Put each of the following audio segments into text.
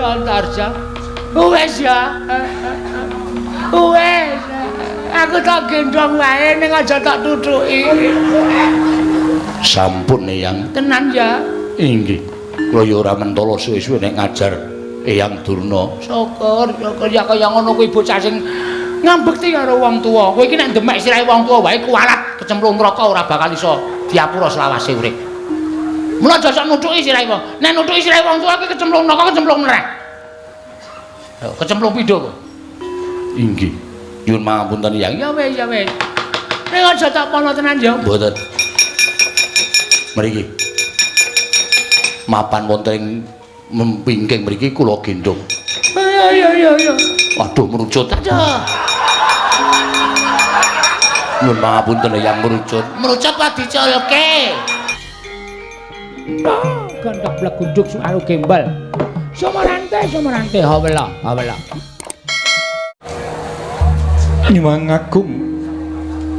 Antarja. Wes ya. Wes. Aku tak gendong wae ning aja tak tutuki. Sampun Eyang. Tenan ya. Inggih. Kula ya ora mentala suwe-suwe nek ngajar Eyang Durna. Syukur, syukur ya kaya ngono kuwi bocah sing ngambekti karo wong tuwa. Kowe iki nek ndemek sirahe wong tuwa wae kuwalat kecemplung neraka ora bakal iso diapura selawase urip. Mula aja sok nutuki sirahe wong. Nek nutuki sirahe wong tuwa kuwi kecemplung neraka, kecemplung nerek. Lho, kecemplung pindho kowe. Inggih. Nyuwun pangapunten Eyang. Ya wis, ya wis. Nek aja tak pono tenan ya. Mboten. Mriki. Mapan wonten ing mempingking mriki kula gendhong. Iya iya iya iya. Waduh merucut. Aduh. Nyuwun pangapunten Eyang merucut. Merucut wae diculke. Gondok blegunduk suaru gembel. Sumarante sumarante hawela hawela. Nyuwun agung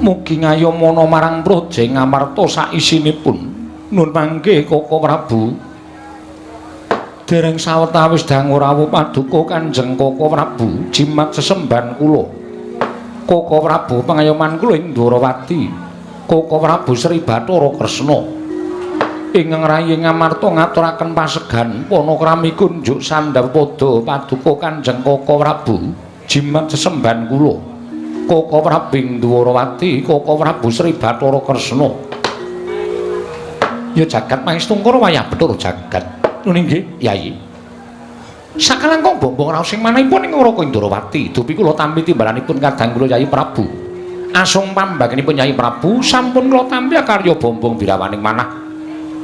mugi ngayomana marang Praja Ngamarta saisinipun. Nun mangke Koko Prabu. Dereng sawetawis dangu rawuh paduka Kanjeng Koko Prabu jimat sesembahan kula. Koko Prabu pangayoman kula ing Ndorowati. Koko Prabu Sri Bathara Kresna. Ingkang rayi Ngamarta ngaturaken pasegan panakrami kunjuk sandhapada paduka Kanjeng Koko Prabu jimat sesembahan kula. Koko Prabu ing Ndorowati, Koko Prabu Sri Bathara Kresna. Ya jagat Mahistungkara wayah Bathara jagat. Nun inggih, Yayi. Sakalangkung bombong raos sing manahipun ing Raka Indrawati, dupi kula tampi timbalanipun kadang kula Yayi Prabu. Asung pambagenipun Yayi Prabu sampun kula tampi karya bombong birawaning manah.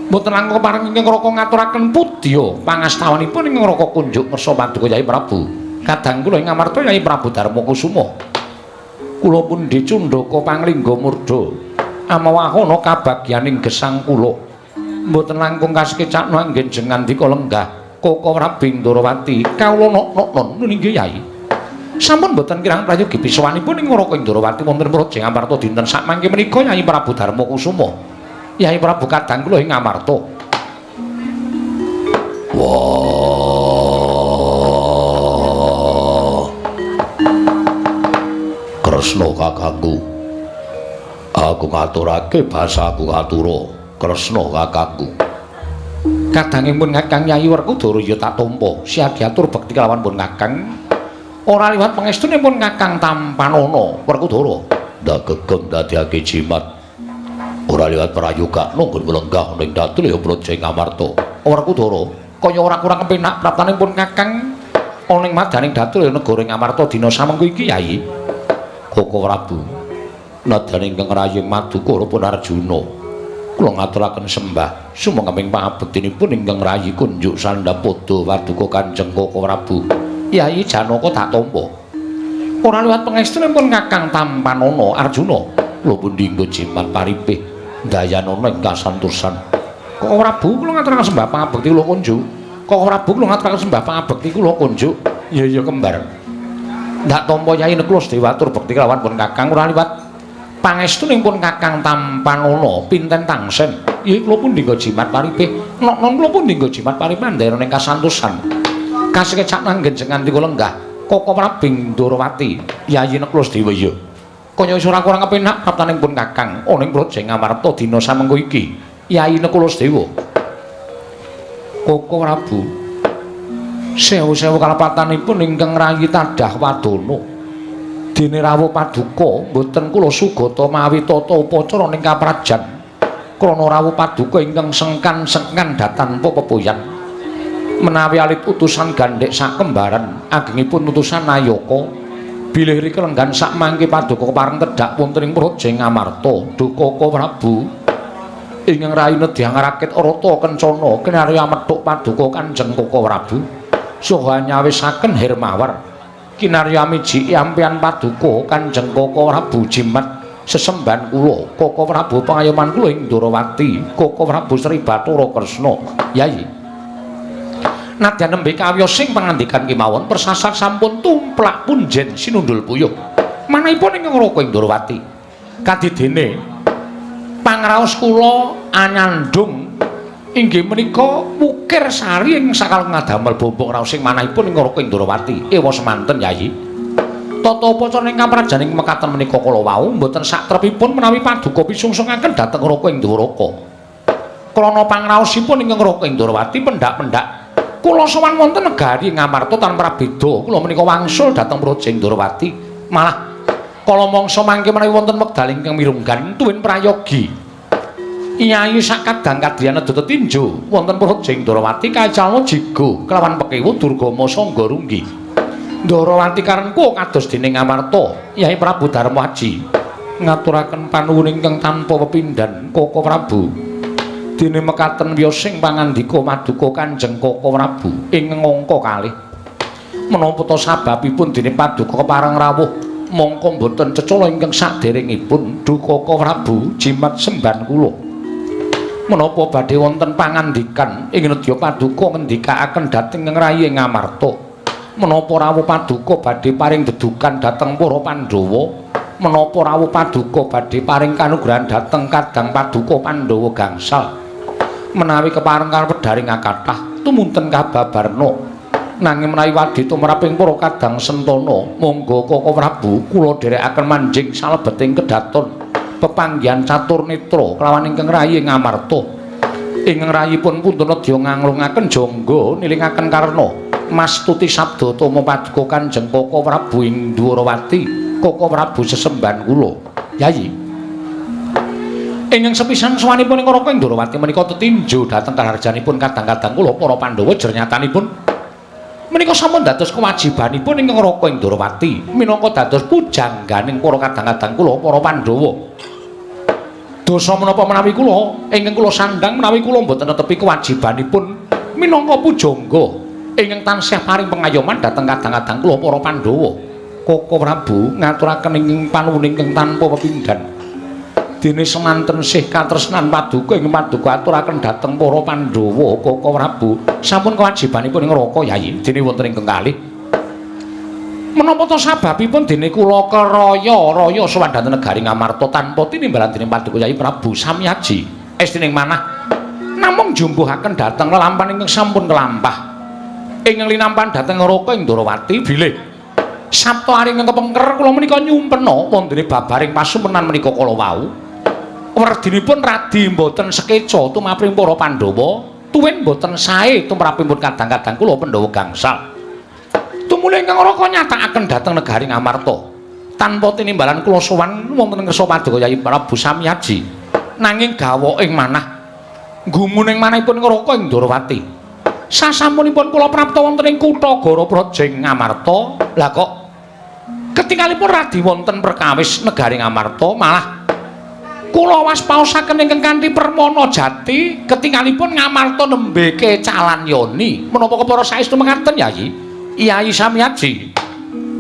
Mboten langkung pareng ingkang Raka ngaturaken pudya pangastawanipun ing Raka kunjuk ngersa paduka Yayi Prabu. Kadang kula ing Ngamarta Yayi Prabu Darma Kusuma. Kula pundi cundhaka panglingga murda amawahana kabagyaning gesang kula. Mboten langkung kasekecakno anggen jengandika lenggah Koko Prabu Indrawati kawula nok-noknon. Nun inggih Yai. Sampun mboten kirang prayogi pisowanipun ing Raka Indrawati wonten Praja Ngamarta dinten sakmangke menika Yai Prabu Darma Kusuma. Yai Prabu kadang kula ing Ngamarta. Wah. Kresna kakangku. Aku ngaturake basaku ngatura. Kresna kakangku. Kadangipun Kakang Yayi Werkudara ya tak tampa. Siadiatur bekti kelawan pun Kakang. Ora liwat pangestunipun Kakang tampanana Werkudara. Ndak gegem dadiake jimat. Ora liwat prayogakna nggon lenggah ning datul ya Praja Ngamarta. Werkudara kaya ora kurang kepenak praptanipun Kakang ana ing madaning datul ya negara Ngamarta dina samengko iki Yayi. Koko Prabu. Nadyan ingkang raying maduka pun Arjuna. Kula ngaturaken sembah sumangga pangabektinipun ingkang rayi kunjuk sandhapada paduka Kanjeng Koko Prabu. Yayi Janaka tak tampa. Ora liwat pangestunipun Kakang tampanana Arjuna. Kula pundi nggo jimat paripih dayanana ing kasantosan. Koko Prabu kula ngaturaken sembah pangabekti kula kunjuk. Koko Prabu kula ngaturaken sembah pangabekti kula kunjuk. Ya ya kembar. Ndak tampa Yayi Nekula Dewa atur bekti kelawan pun Kakang ora liwat pangestunipun Kakang tampanana pinten tangsen. Ya kula pundi nggo jimat paripih. Nok-non kula pundi nggo jimat paripih andherane ing kasantosan. Kasekecak nanggen jengandika lenggah Koko Prabu Ndorowati Yayi Nekula Dewa ya. Kaya wis ora kurang kepenak praptaning pun Kakang ana ing Praja Ngamarta dina samengko iki. Yayi Nekula Dewa. Koko Prabu sewu-sewu kalepatanipun ingkang rayi tadah wadana. Dene rawuh paduka mboten kula sugata mawi tata upacara ning kaprajan. Krana rawuh paduka ingkang sengkan-sengkan datanpa pepoyan. Menawi alit utusan gandhek sakembaran agengipun utusan Nayaka bilih rika lenggan sakmangke paduka kepareng tedhak wonten ing Praja Ngamarta. Duh Koko Prabu ingkang rayi nedyang rakit rata kencana kinarya methuk paduka Kanjeng Koko Prabu saha nyawisaken Hermawar kinarya miji ampian paduka Kanjeng Koko Prabu jimat sesembahan kula Koko Prabu pangayoman kula ing Ndorowati Koko Prabu Sri Bathara Kresna. Yayi nadyan nembe kawiyos sing pangandikan kemawon persasar sampun tumplak punjen sinundul puyuh manahipun ing Raka Indrawati kadidene pangraos kula anyandung Inggih menika wukir sari ing sakalung ngadamel bombong raos ing manahipun ing Raka Indrawati. Ewa semanten Yayi. Tata upacara ingkang prajaning mekaten menika kala wau mboten satrepipun menawi paduka pisungsungaken dhateng Raka Indrawaka. Krana pangraosipun ingkang Raka Indrawati pendak-pendak kula sowan wonten negari Ngamarta tanpa prabeda. Kula menika wangsul dhateng Praja Indrawati. Malah kala mangsa mangke menawi wonten wekdal ingkang mirunggan tuwin prayogi Nyai sakadang kadriyan nedha tetinju wonten Praja Indrawati kacalna jigo kelawan pekewu Durgama Sangga Runggi. Ndrawati karenku kados dening Ngamarta Yai Prabu Darmaji ngaturaken panuwun ingkang tanpa pepindhan Koko Prabu. Dene mekaten wiyosing pangandika maduka Kanjeng Koko Prabu ing ngangka kalih. Menapa ta sababipun dene paduka kepareng rawuh mongko mboten cecala ingkang saderengipun Duh Koko Prabu jimat semban kula. Menapa badhe wonten pangandikan ing nedya paduka ngendikaaken dhateng ing rayi Ngamarta. Menapa rawuh paduka badhe paring dedukan dhateng para Pandhawa? Menapa rawuh paduka badhe paring kanugrahan dhateng kadang paduka Pandhawa gangsal? Menawi kepareng kapedharing kathah tumunten kababarna. Nanging menawi wadhe tumraping para kadang sentana, monggo Koko Prabu kula dherekaken manjing salebeting kedaton pepanggihan catur netra kelawan ingkang rayi Ngamarta. Ingkang rayipun pun nedya nganglungaken jangga nilingaken karna mastuti sabda tama paduka Kanjeng Koko Prabu ing Dwarawati. Koko Prabu sesembahan kula. Yayi. Ingkang sepisan sowanipun ing Raka Indrawati menika tetinju dhateng kaharjanipun kadang-kadang kula para Pandhawa jernyatanipun menika sampun dados kewajibanipun ingkang Raka Indrawati minangka dados pujangganing para kadang-kadang kula para Pandhawa. Dosa menapa menawi kula ingkang kula sandhang menawi kula mboten netepi kewajibanipun minangka pujangga ingkang tansah paring pengayoman dhateng kadang-kadang kula para Pandhawa. Koko Prabu ngaturaken ingkang panuwun ingkang tanpa pepindhan. Dene semanten sih katresnan paduka ing paduka aturaken dhateng para Pandhawa. Koko Prabu sampun kewajibanipun ing Raka Yayi dene wonten ingkang kalih. Menapa ta sababipun dene kula keraya-raya sowan dhateng negari Ngamarta tanpa tinimbalan dening paduka Yayi Prabu Samyaji estining manah namung jumbuhaken dhateng lelampahan ingkang sampun kelampah. Ingkang linampan dhateng Raka Indrawati bilih sabta ari ingkang kepengker kula menika nyumpena wontene babaring pasumenan menika kala wau. Werdinipun radi mboten sekeca tumraping para Pandhawa, tuwin mboten sae tumrapipun kadang-kadang kula Pandhawa gangsal. Tumuli ingkang Raka nyatakaken dhateng negari Ngamarta tanpa tinimbalan kula sowan wonten ngersa paduka Yayi Prabu Samyaji. Nanging gawok ing manah gumuning manahipun Raka Indrawati. Sasampunipun kula prapta wonten ing kutha Gara Praja Ngamarta, lah kok ketingalipun radi wonten perkawis negari Ngamarta malah kula waspaosaken ingkang kanthi permana jati ketingalipun Ngamarta nembe kecalan yoni. Menapa kepara saestu mekaten Yayi? Yayi Samyaji.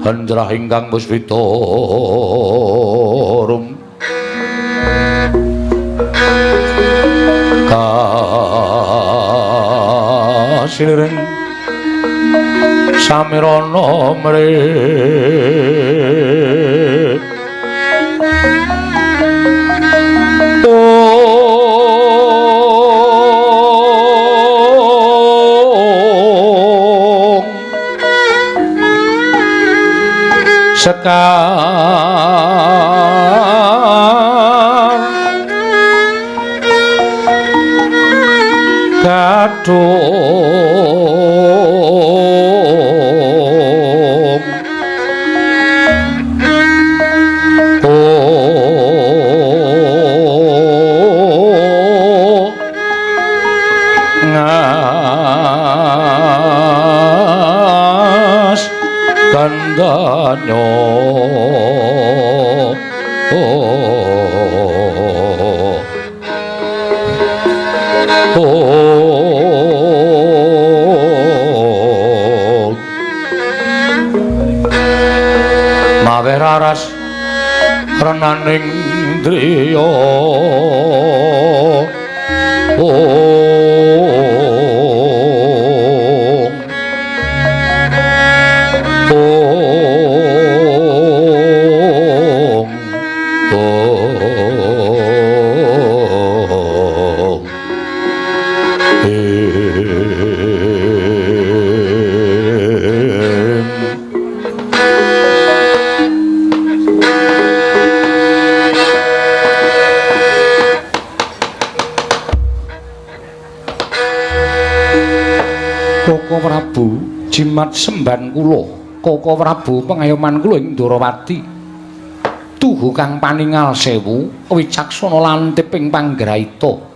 Hendrah ingkang puspita rum kasiliring samirana mre sekar gadhung ngas gandanyo mawe raras renaning driya Koko Prabu jimat semban kula, Koko Prabu pengayoman kula ing Ndorowati. Tuhu kang paningal sewu wicaksana lantip ing panggraita.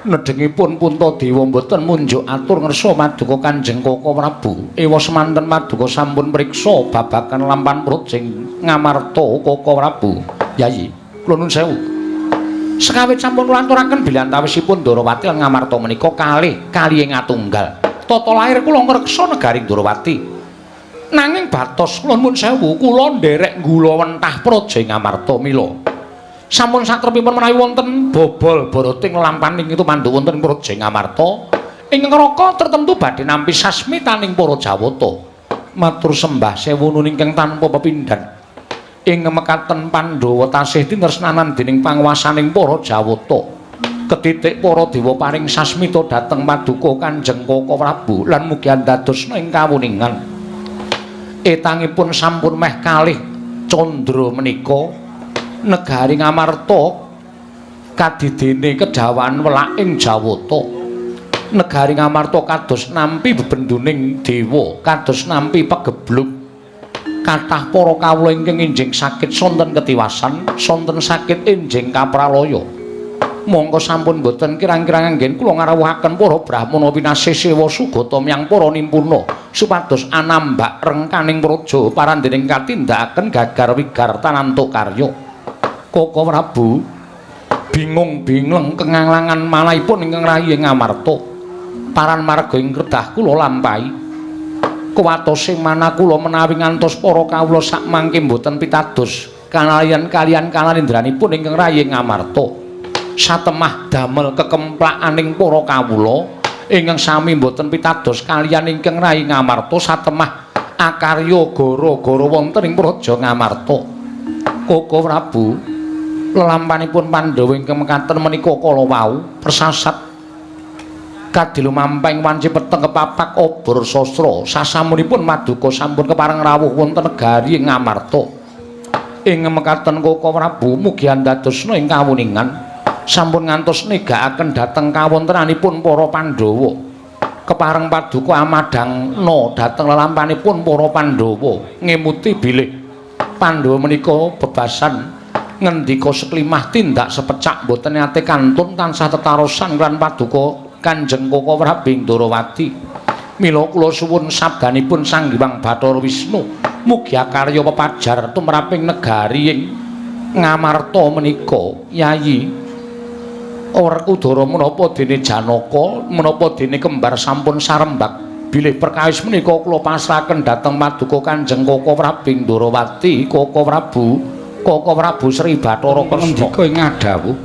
Nedhengipun Puntadewa mboten munjuk atur ngersa maduka Kanjeng Koko Prabu. Ewa semanten maduka sampun priksa babagan lampan praja Ngamarta Koko Prabu. Yayi, kula nuwun sewu. Sekawit sampun kula aturaken bilih antawisipun Ndorowati lan Ngamarta menika kalih kalihing atunggal. Tata lahir kula ngreksa negari Ndorowati. Nanging batos kula nuwun sewu, kula nderek nggula wentah praja Ngamarta mila. Sampun satrepipun menawi wonten bobol boroting lampaning itu mandhu wonten praja Ngamarta ing neraka tertentu badhe nampi sasmitaning para Jawata. Matur sembah sewu nun ingkang tanpa pepindhan. Ing mekaten Pandhawa tasih tinresnanan dening panguwasaning para Jawata. Ketitik para dewa paring sasmita dhateng paduka Kanjeng Koko Prabu lan mugi andadosna ing kawuningan. Etangipun sampun meh kalih candra menika negari Ngamarta kadidene kejawan welaking Jawata. Negari Ngamarta kados nampi bebenduning dewa, kados nampi pegeblug. Kathah para kawula ingkang enjing sakit sonten ketiwasan, sonten sakit enjing kapralaya. Mongko sampun boten kirang-kirang anggen kula ngrawuhaken para brahmana winasih sewa sugata miyang para nimpuna supados anambak rengkaning praja parandening katindakaken gagar wigar tanantuk karya. Koko Prabu bingung bingleng kenganglangan malahipun ingkang rayi ing Ngamarta. Paran marga ing kedah kula lampahi. Kuwatose manah kula menawi ngantos para kawula sakmangke mboten pitados kaliyan kaliyan kalaindranipun ingkang rayi ing Ngamarta. Satemah damel kekemplakaning para kawula ingkang sami mboten pitados kaliyan ingkang rayi Ngamarta satemah akarya gara-gara wonten ing praja Ngamarta. Koko Prabu lelampanipun Pandhawa ingkang mekaten menika kala wau persasat kadilumamping wanci peteng kepapak obor sastra sasampunipun maduka sampun kepareng rawuh wonten negari Ngamarta. Ing mekaten Koko Prabu mugi andadosna ing kawuningan sampun ngantos negakaken dhateng kawontenanipun para Pandhawa. Kepareng paduka amadangna dhateng lelampanipun para Pandhawa ngemuti bilih Pandhawa menika bebasan ngendika seklimah tindak sepecak mboten nate kantun tansah tetarosan lan paduka Kanjeng Koko Prabu Ndorowati. Mila kula suwun sabdanipun Sang Hyang Bathara Wisnu mugi akarya pepajar tumraping negari ing Ngamarta menika. Yayi Werkudara menapa dene Janaka menapa dene kembar sampun sarembak bilih perkawis menika kula pasrahaken dhateng paduka Kanjeng Koko Prabu Ndorowati. Koko Prabu, Koko Prabu Sri Bathara Kresna ngendika ing ngadhawuh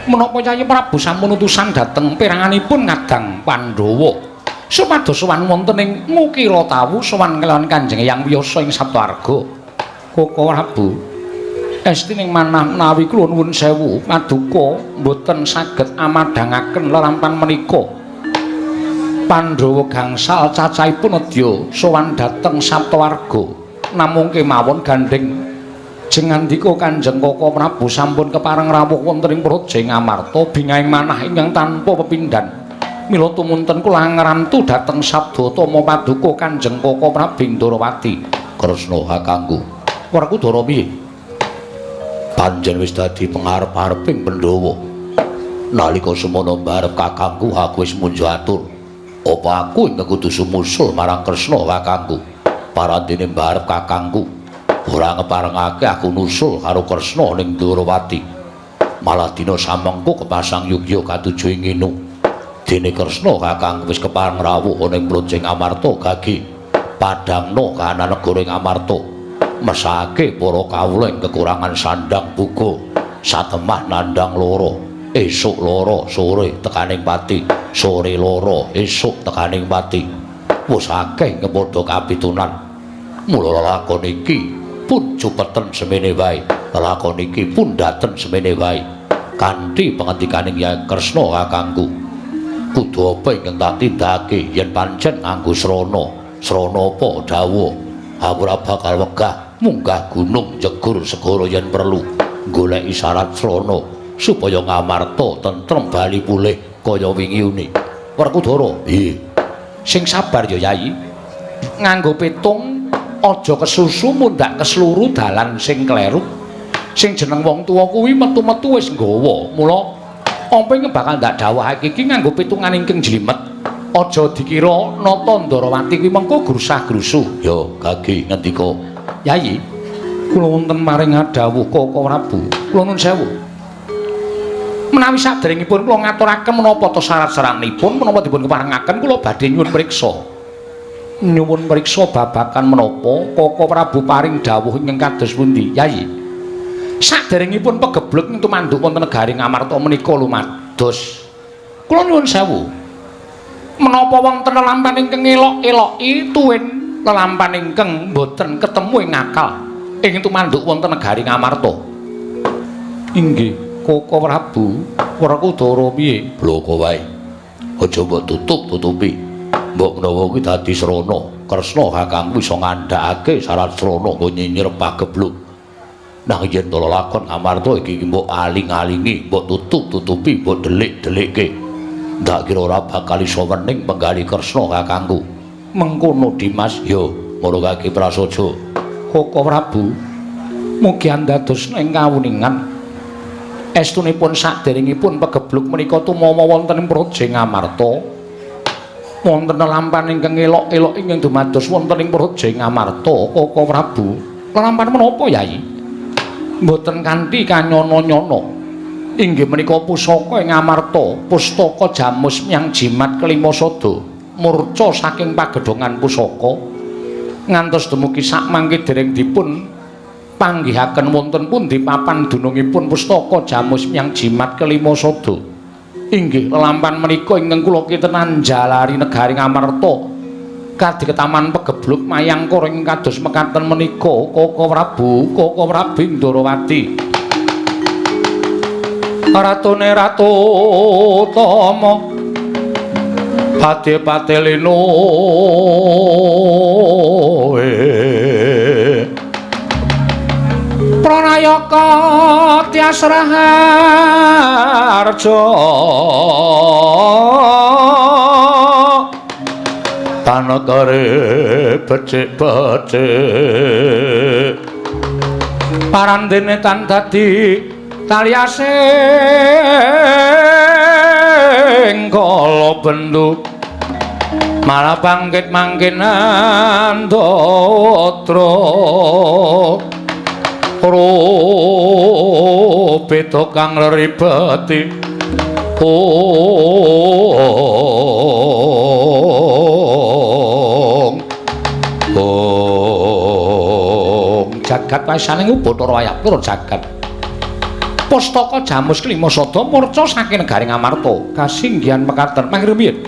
menapa Yayi Prabu sampun utusan dhateng peranganipun ngadang Pandhawa supados sowan wonten ing Ngukira Tawu sowan kelawan Kanjeng Hyang Wiyasa ing Saptarga. Koko Prabu estining manah menawi kula nuwun sewu paduka mboten saged amadhangaken lelampan menika. Pandhawa gangsal cacahipun nedya sowan dhateng Saptawarga namung kemawon gandheng jengandika Kanjeng Koko Prabu sampun kepareng rawuh wonten ing praja Ngamarta bingahing manah ingkang tanpa pepindhan. Mila tumunten kula ngrantu dhateng sabda tama paduka Kanjeng Koko Prabu Ndorowati. Kresna kakangku. Werkudara piye? Panjen wis dadi pengarep-areping Pandhawa. Nalika semono mbarep kakangku aku wis munjuk atur. Apa aku ingkang kudu sumusul marang Kresna kakangku? Parandene mbarep kakangku ora ngeparengake aku nusul karo Kresna ning Ndorowati. Malah dina samengko kepasang yugya katuju ing nginu. Dene Kresna kakangku wis kepareng rawuh ana ing praja Ngamarta gage padangna kahanan negara Ngamarta. Mesake para kawula ing kekurangan sandang buga, satemah nandang loro, esuk loro sore tekaning pati, sore loro esuk tekaning pati. Wis akeh padha kapitunan. Mula lelakon iki pun cupeten semene wae, lelakon iki pun daten semene wae. Kanthi pangandikaning Hyang Kresna kakangku, kudu apa ingkang tak tindakake yen pancen nganggo srana, srana apa dawuh? Aku ora bakal wegah munggah gunung jegur segara yen perlu goleki syarat srana supaya Ngamarta tentrem bali pulih kaya wingi uni. Werkudara, nggih. Sing sabar ya Yai. Nganggo petung aja kesusu mundhak kesluru dalan sing kleru. Sing jeneng wong tuwa kuwi metu-metu wis nggawa. Mula apa ing bakal ndak dawuhake iki nganggo pitungan ingkang jlimet. Aja dikira Nata Ndarawati kuwi mengko grusah-grusuh. Ya, Gage ngendika. Yai, kula wonten maring dawuh Koko Prabu. Kula nuwun sewu. Menawi saderengipun kula ngaturaken menapa ta syarat-syaratipun, menapa dipun keparengaken kula badhe nyuwun priksa. Nyuwun priksa babagan menapa Koko Prabu paring dawuh ingkang kados pundi, Yai? Saderengipun pegebluk tumanduk wonten negari Ngamarta menika lumados. Kula nyuwun sewu. Menapa wonten lelampan ingkang elok-eloki tuwin lelampan ingkang boten ketemu ing akal ing tumanduk wonten negari Ngamarta? Inggih, Koko Prabu, Werkudara piye? Bloko wae. Aja mbok tutup-tutupi. Mbok menawa kuwi dadi srana, Kresna kakangku iso ngandhakake syarat srana nggo nyinyir pagebluk. Nah yen to lelakon Ngamarta iki mbok aling-alingi, mbok tutup-tutupi, mbok delik-delikke. Ndak kira ora bakal iso wening penggali Kresna kakangku. Mengkono Dimas, yo ngono kaki prasaja. Koko Prabu, mugi andados ing kawuningan. Estunipun saderengipun pegebluk menika tumawa wonten ing Praja Ngamarta. Wonten lelampan ingkang elok-elok ingkang dumados wonten ing Praja Ngamarta, Koko Prabu. Lelampan menapa, Yai? Mboten kanthi kanyana-nyana. Inggih menika pusaka ing Ngamarta, pustaka jamus miang jimat kelima sada, murca saking pagedhongan pusaka. Ngantos dumugi sakmangke dereng dipun panggihaken wonten pundi papan dunungipun pustaka jamus miang jimat kelima sada. Inggih lelampan menika ingkang kula kintenan jalari negari Ngamarta kadiketaman pegebluk mayangkara ing kados mekaten menika Koko Prabu, Koko Prabu Ndarawati. Ratune Ratu Tama pati-pati linu Pranayaka Tyas Raharja tanakare becik-becik parandene tan dadi taliasing kala bendu malah bangkit mangkin andatra rupita kang leribeti ong ong jagat wasaning Bathara Wayapura jagat pustaka jamus kelima sada murca saking negari Ngamarta kasinggihan mekaten mangrumiyin.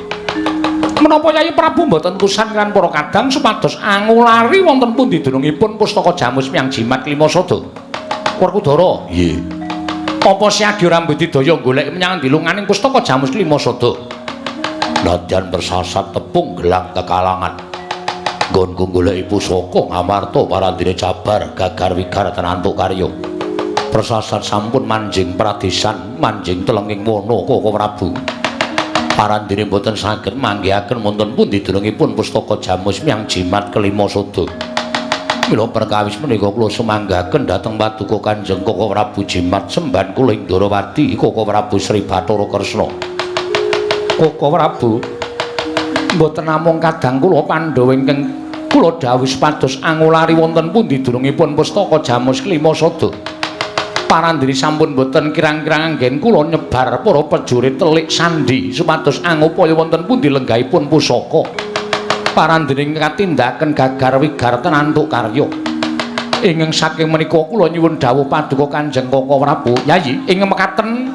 Menapa Yayi Prabu mboten utusan kan para kadang supados angulari wonten pundi dunungipun pustaka jamus miang jimat kelima sada? Werkudara, nggih. Apa siagi ora mbudidaya golek menyang dilunganing pustaka jamus kelima sada? Nadyan bersasat tepung gelang kekalangan. Nggonku goleki pusaka Ngamarta parandene jabar gagar wigar tenantuk karya. Persasat sampun manjing pradesan manjing telenging wana Koko Prabu. Parandene mboten saged manggihaken wonten pundi dunungipun pustaka jamus miang jimat kelima sada. Mila perkawis menika kula sumanggaken dhateng paduka Kanjeng Koko Prabu Jimat semban kula ing Ndarawati Koko Prabu Sri Bathara Kresna. Koko Prabu mboten namung kadang kula Pandhawa ingkang kula dhawuhi supados angulari wonten pundi dunungipun pustaka jamus kelima sada. Parandene sampun boten kirang-kirang anggen kula nyebar para prajurit telik sandi supados angupaya wonten pundi lenggahipun pusaka. Parandene katindaken gagar wigar tenantuk karya. Ingkang saking menika kula nyuwun dawuh paduka Kanjeng Koko Prabu. Yayi, ing mekaten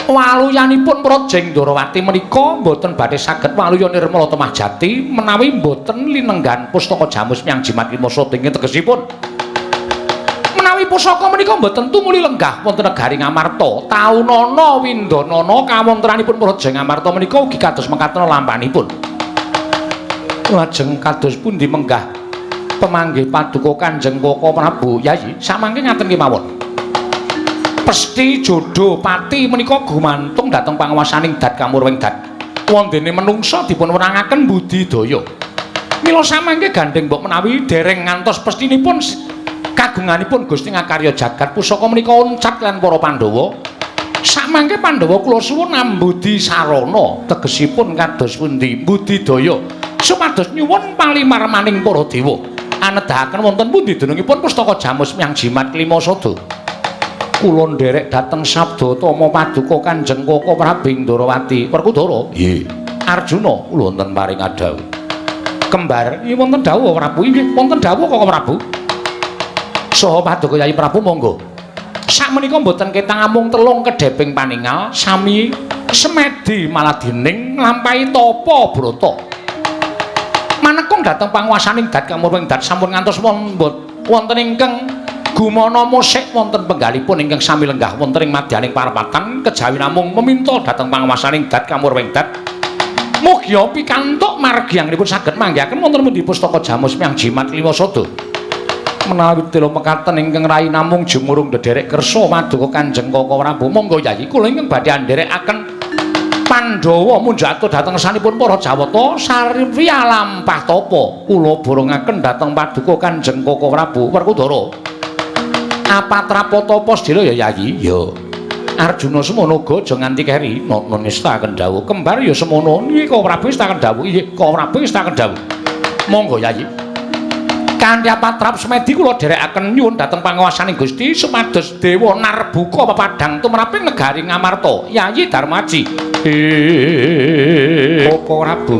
waluyanipun Praja Ndarawati menika boten badhe saged waluya nirmala temah jati menawi boten linenggan pustaka jamus miang jimat lima sada ing tegesipun menawi pusaka menika mboten tumuli lenggah wonten negari Ngamarta. Taunana windanana kawontenanipun Praja Ngamarta menika ugi kados mekaten lampanipun. Lajeng kados pundi menggah pemanggih paduka Kanjeng Koko Prabu? Yayi, samangke ngaten kemawon. Pesti jodoh pati menika gumantung dhateng panguwasaning dat kamurwing dat. Wondene menungsa dipun wenangaken budidaya. Mila samangke gandheng mbok menawi dereng ngantos pestinipun kagunganipun Gusti ngakarya jagat pusaka menika oncat lan para Pandhawa. Samangke Pandhawa kula suwun ambudi sarana tegesipun kados pundi budidaya supados nyuwun palimarmaning para dewa anedahaken wonten pundi dunungipun pustaka Jamus Miang Jimat Klima Sada. Kula nderek dhateng sabda tama paduka Kanjeng Koko Prabu Ndorowati. Werkudara. Nggih. Arjuna kula wonten paring adhawuh. Kembar, iki wonten dawuh Prabu. Inggih, wonten dawuh Koko Prabu. Saha paduka Yayi Prabu monggo. Sakmenika mboten ketang amung telung kedheping paningal sami semedi maladining nglampahi tapa brata. Manekung dhateng panguwasaning dat kamurwing dat sampun ngantos wonten ingkang gumana musik wonten penggalipun ingkang sami lenggah wonten ing madyaning parapatan kejawi namung meminta dhateng panguwasaning dat kamurwing dat. Mugia pikantuk margiyangipun saged manggihaken wonten pundi pustaka Jamus Miang Jimat Klima Sada. Menawi tela mekaten ingkang rai namung jumurung ndederek kersa paduka Kanjeng Koko Prabu. Monggo Yayi kula ingkang badhe anderekaken Pandhawa munjata dhateng ngersanipun para Jawata sarwi lampah tapa. Kula borongaken dhateng paduka Kanjeng Koko Prabu. Werkudara. Apatrapa tapa sedhela ya Yayi? Ya. Arjuna semono uga aja nganti keri. Nono ngestaken dawuh. Kembar ya semono. Niki Koko Prabu ngestaken dawuh. Inggih, Koko Prabu ngestaken dawuh. Monggo Yayi. Kanthi apatrap semedi kula dherekaken nyuwun dhateng panguwasaning Gusti supados Dewa narbuka pepadhang tumraping negari Ngamarta. Yayi Darmaji. Koko Prabu.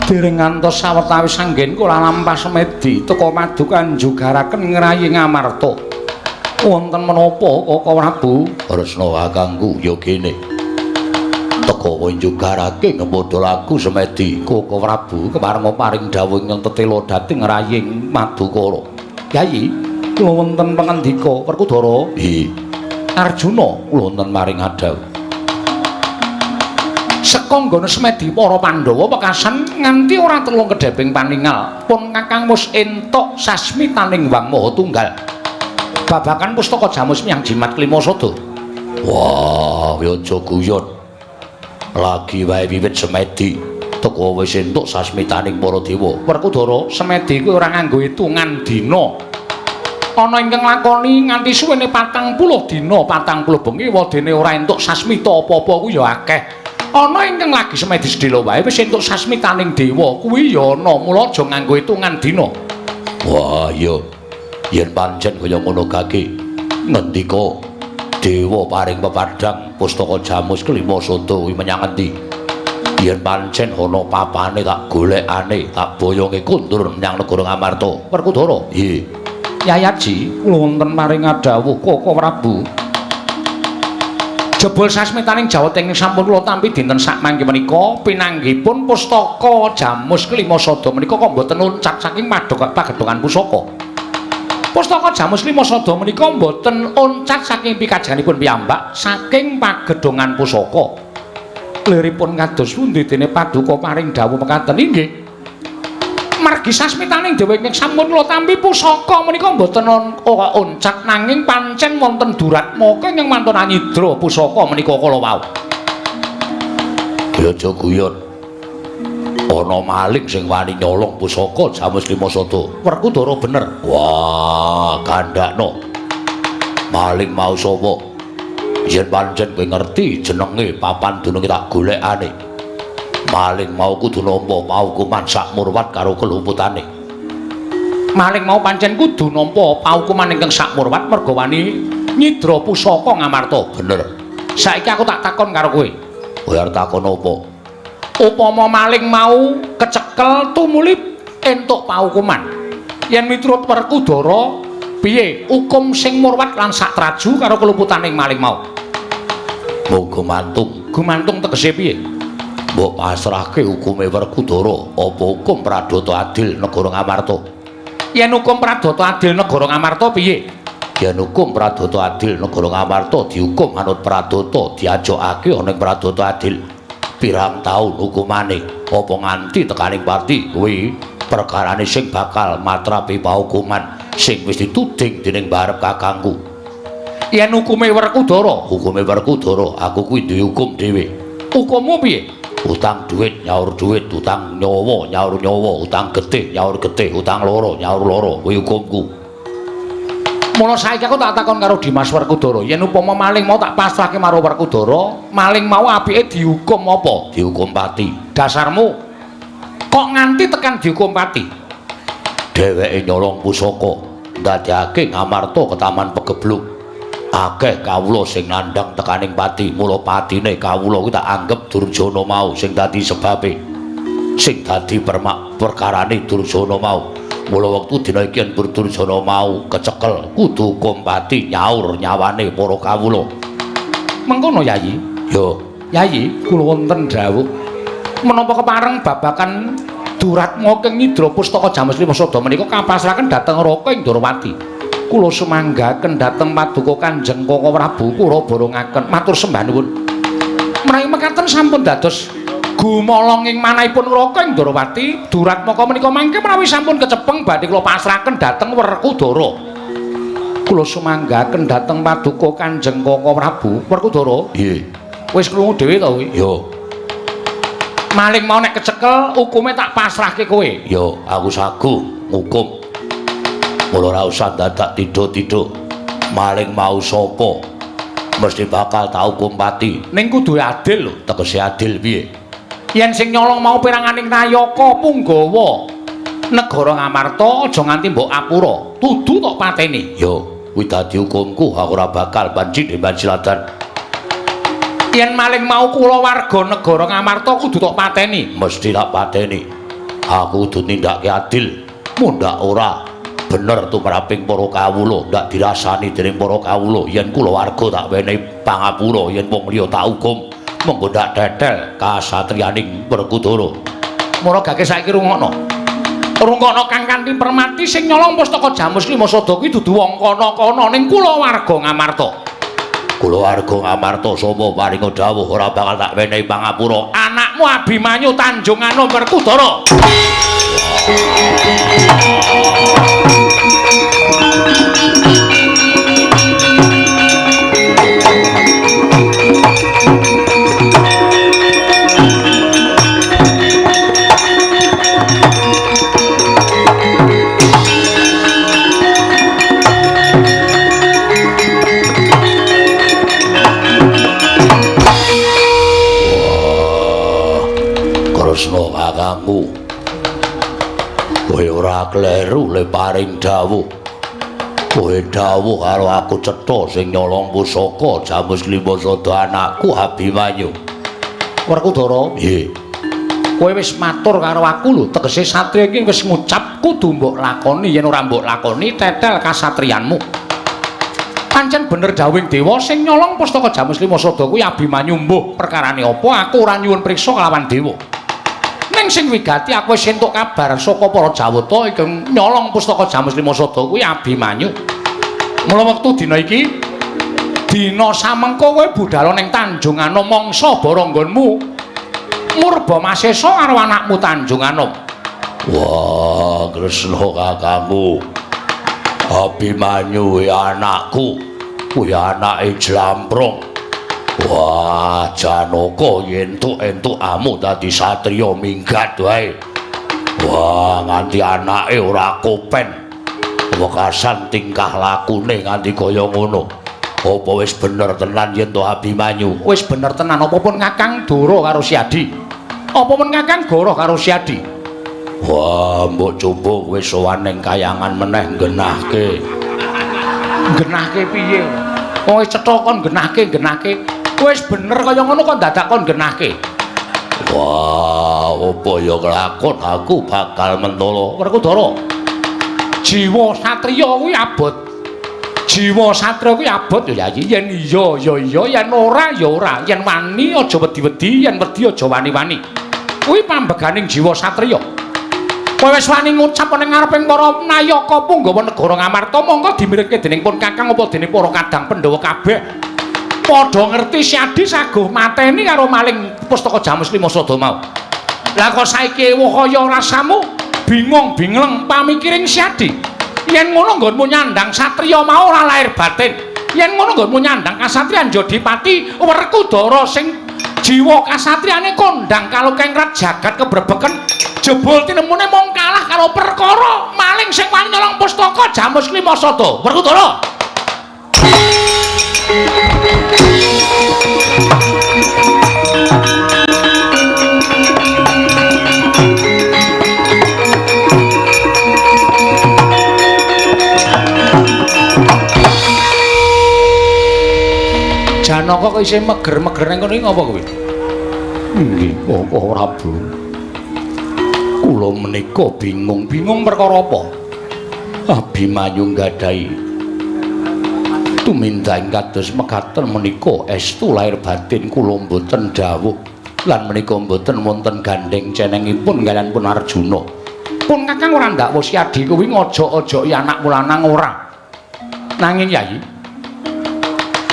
Dereng ngantos sawetawis anggen kula lampah semedi teka paduka njugaraken ngrayi Ngamarta. Wonten menapa Koko Prabu? Kresna kakangku ya kene. Teka kowe njugarake ngemodho lagu semedi. Koko Prabu keparenga paring dawuh ingkang tetela dhateng raying Madukara. Yayi, kula wonten pangandika Werkudara. Nggih. Arjuna kula wonten maring adhawuh. Seka nggone semedi para Pandhawa pekasan nganti ora telung kedheping paningal pun Kakang wis entuk sasmitaning Wang Maha Tunggal. Babakan pustaka Jamus Miang Jimat Klima Sada. Wah, kowe aja guyon. Lagi wae wiwit semedi teka wis entuk sasmitaning para dewa. Werkudara, semedi kuwi ora nganggo hitungan dina. Ana ingkang nglakoni nganti suwene 40 dina, 40 bengi wadene ora entuk sasmita apa-apa kuwi ya akeh. Ana ingkang lagi semedi sedhela wae wis entuk sasmitaning dewa kuwi ya ana, mula aja nganggo hitungan dina. Wah, iya. Yen pancen kaya ngono kaki ngendika dewa paring pepadhang pustaka Jamus Klima Sada kuwi menyang endi? Yen pancen ana papane tak golekane, tak boyonge kundur menyang negara Ngamarta. Werkudara. Nggih. Yayaji, kula wonten maring adhawuh Koko Prabu. Jebul sasmitaning Jawata ingkang sampun kula tampi dinten sakmangke menika pinanggihipun pustaka Jamus Klima Sada menika kok mboten loncat saking pagedhongan pusaka. Pustaka Jamus Klima Sada menika mboten loncat saking pikajenganipun piyambak saking pagedhongan pusaka. Liripun kados pundi dene paduka paring dawuh mekaten? Inggih. Margi sasmitaning dewa ingkang sampun kula tampi pusaka menika mboten ora oncat nanging pancen wonten duratmaka ingkang mantun anyidra pusaka menika kala wau. Ya aja guyon. Ana maling sing wani nyolong pusaka Jamus Klima Sada. Werkudara bener. Wah, kandhakno. Maling mau sapa? Yen pancen kowe ngerti jenenge papan dununge tak golekane. Maling mau kudu nampa paukuman sak murwat karo keluputane. Maling mau pancen kudu nampa paukuman ingkang sak murwat merga wani nyidra pusaka Ngamarta. Bener. Saiki aku tak takon karo kowe. Kowe arep takon apa? Upama maling mau kecekel tumuli entuk paukuman. Yen miturut Werkudara piye hukum sing murwat lan sak traju karo keluputaning maling mau? Mbok gumantung. Gumantung tegese piye? Mbok pasrahke hukume Werkudara apa hukum pradata adil negara Ngamarta? Yen hukum pradata adil negara Ngamarta piye? Yen hukum pradata adil negara Ngamarta dihukum anut pradata, diajokake ana ing pradata adil. Pirang taun hukumane apa nganti tekaning pati kuwi perkarane sing bakal matrapi paukuman sing wis dituding dening barep kakangku. Yen hukume Werkudara, hukume Werkudara aku kuwi duwe hukum dhewe. Hukummu piye? Utang duit nyaur duit, utang nyawa nyaur nyawa, utang getih nyaur getih, utang loro nyaur loro, kuwi hukumku. Mula saiki aku tak takon karo Dimas Werkudara, yen upama maling mau tak pasrahke marang Werkudara, maling mau apike dihukum apa? Dihukum pati. Dasarmu kok nganti tekan dihukum pati? Dheweke nyolong pusaka, ndadekake Ngamarta ketaman pegebluk. Akeh kawula sing nandhang tekaning pati, mula patine kawula kuwi tak anggep Durjana mau sing dadi sebabe. Sing dadi perkarane Durjana mau. Mula wektu dina iki yen Durjana mau kecekel kudu hukum pati nyaur nyawane para kawula. Mengkono Yayi? Yo, Yayi, kula wonten dawuh. Menapa kepareng babagan Duratma ing Nyidra Pustaka Jamus Lima Sada menika kapasrahaken dhateng Raka ing Ndorowati. Kula sumanggaken dhateng paduka Kanjeng Kaka Prabu kula borongaken matur sembah nuwun. Menawi mekaten sampun dados gumolong ing manahipun Raka ing Ndorowati, Duratmaka menika mangke menawi sampun kecepeng badhe kula pasrahaken dhateng Werkudara. Kula sumanggaken dhateng paduka Kanjeng Kaka Prabu. Werkudara? Nggih. Wis krungu dhewe to kuwi? Yo. Maling mau nek kecekel hukume tak pasrahke kowe. Yo, aku sagu ngukum. Mula ora usah dadak tido-tido. Maling mau sapa mesti bakal tak hukum pati. Ning kudu adil lho. Tegese adil piye? Yen sing nyolong mau peranganing nayaka punggawa negara Ngamarta aja nganti mbok apura, tudu tok pateni. Yo, kuwi dadi hukumku, aku ora bakal banci bansiladan. Yen maling mau kula warga negara Ngamarta kudu tok pateni. Mesti tak pateni. Aku kudu nindakake adil. Mundhak ora bener tumraping para kawula, ndak dirasani dening para kawula. Yen kula warga tak wenehi pangapura, yen wong liya tak hukum. Monggo ndak tetel kasatriyaning Werkudara. Mula gake saiki rungokno. Rungokno kang kanthi permati sing nyolong pustaka Jamus Lima Sada kuwi dudu wong kono-kono ning kula warga Ngamarta. Kula warga Ngamarta sapa paringa dawuh ora bakal tak wenehi pangapura. Anakmu Abimanyu Tanjung Anom Werkudara. Kresna kakangku, kowe ora kleru le paring dawuh. Kowe dawuh karo aku cetha sing nyolong pusaka Jamus Lima Sada anakku Abimanyu. Werkudara, nggih. Kowe wis matur karo aku lho, tegese satriya iki wis ngucap kudu mbok lakoni, yen ora mbok lakoni tetel kasatriyanmu. Pancen bener dawuhing dewa sing nyolong pustaka Jamus Lima Sada kuwi Abimanyu. Mbuh perkarane apa aku ora nyuwun priksa kelawan dewa. Ning sing wigati aku wis entuk kabar saka para Jawata ingkang nyolong pustaka Jamus Lima Sada kuwi Abimanyu. Mula wektu dina iki dina samengko kowe budal ning Tanjung Anom mangsa baranggonmu murba masesa karo anakmu Tanjung Anom. Wah, Kresna kakangku. Abimanyu anakku, kuwi anake Jlamprong. Wah, Janaka yen entuk-entuk amu dadi satriya minggat wae. Wah, nganti anake ora kopen. Wekasan tingkah lakune nganti kaya ngono. Apa wis bener tenan yen to Abimanyu? Wis bener tenan. Apa pun Kakang Dara karo Siadi? Apa pun Kakang Goro karo Siadi? Wah, mbok coba wis sowan ning kayangan meneh nggenahke. Nggenahke piye? Wong wis cetha kon nggenahke, nggenahke. Wis bener kaya ngono kok dadak kon nggenahke. Wah, apa ya kelakon aku bakal mentolo. Werkudara. Jiwa satriya kuwi abot. Jiwa satriya kuwi abot ya Yayi. Yen iya ya iya, yen ora ya ora. Yen wani aja wedi-wedi, yen wedi aja wani-wani. Kuwi pambeganing jiwa satriya. Kowe wis wani ngucap ning ngareping para nayaka punggawa negara Ngamarta, monggo dimirengke dening pun Kakang apa dening para kadang Pandhawa kabeh. Padha ngerti Siadi saguh mateni karo maling pustaka Jamus Lima Sada mau. Lah kok saiki ewuh kaya rasamu bingung bingleng pamikiring Siadi. Yen ngono nggonmu nyandang satriya mau ora lahir batin. Yen ngono nggonmu nyandang kasatriyan Jodipati Werkudara sing Jiwa kasatriyane kondang kalukengkrat jagat kebrebeken jebul tinemune mung kalah karo perkara maling sing wani nyolong pustaka Jamus Klimasada. Werkudara. Janaka kok isih meger-meger nang kono iki ngapa kowe? Nggih, Koko Prabu. Kula menika bingung-bingung perkara apa? Abimanyu nggadahi tumindak kados mekaten menika estu lahir batin kula mboten dawuh lan menika mboten wonten gandheng cenengipun kaliyan pun Arjuna. Pun Kakang ora ndakwa si Adi kuwi ngojok-ojoki anakmu lanang ora. Nanging Yayi,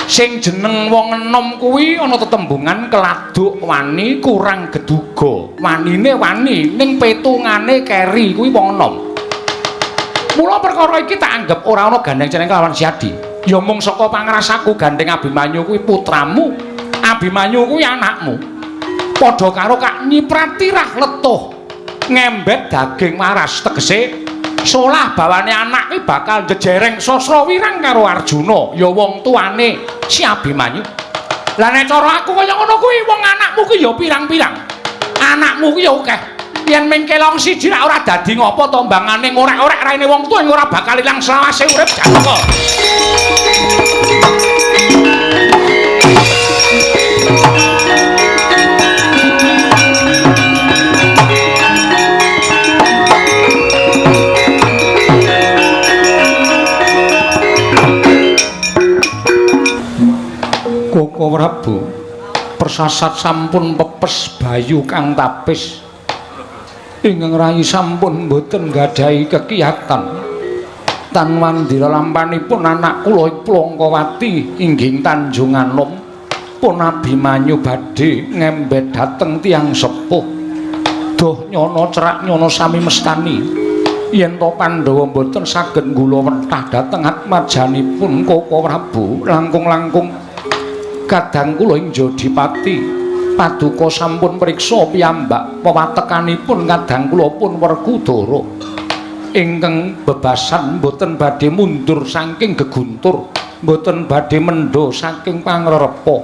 sing jeneng wong enom kuwi ana tetembungan keladuk wani kurang geduga. Wanine wani ning petungane keri kuwi wong enom. Mula perkara iki tak anggap ora ana gandheng ceneng kelawan si Adi. Ya mung saka pangrasaku gandheng Abimanyu kuwi putramu, Abimanyu kuwi anakmu. Padha karo kak nyipratirah letuh ngembet daging waras, tegese solah bawane anak kuwi bakal jejereng sasra wirang karo Arjuna, ya wong tuane si Abimanyu. Lah nek cara aku kaya ngono kuwi wong anakmu kuwi ya pirang-pirang. Anakmu kuwi ya akeh. Yen ming kelong siji rak ora dadi ngopo to mbangane ngorek-orek raine wong tuwa ora bakal ilang selawase urip Janaka. Koko Prabu, persasat sampun pepes bayu kang tapis. Ingkang rayi sampun mboten nggadahi kekiyatan. Tan wandira lampanipun anak kula Plongkowati inggih Tanjung Anom pun Abimanyu badhe ngembet dhateng tiyang sepuh. Duh nyono cerak nyono sami mestani. Yen to Pandhawa mboten saged nggula wentah dhateng atmajanipun Koko Prabu, langkung-langkung kadang kula ing Jodipati paduka sampun priksa piyambak pewatekanipun kadang kula pun Werkudara ingkang bebasan mboten badhe mundur saking geguntur, mboten badhe mendha saking pangrerepa.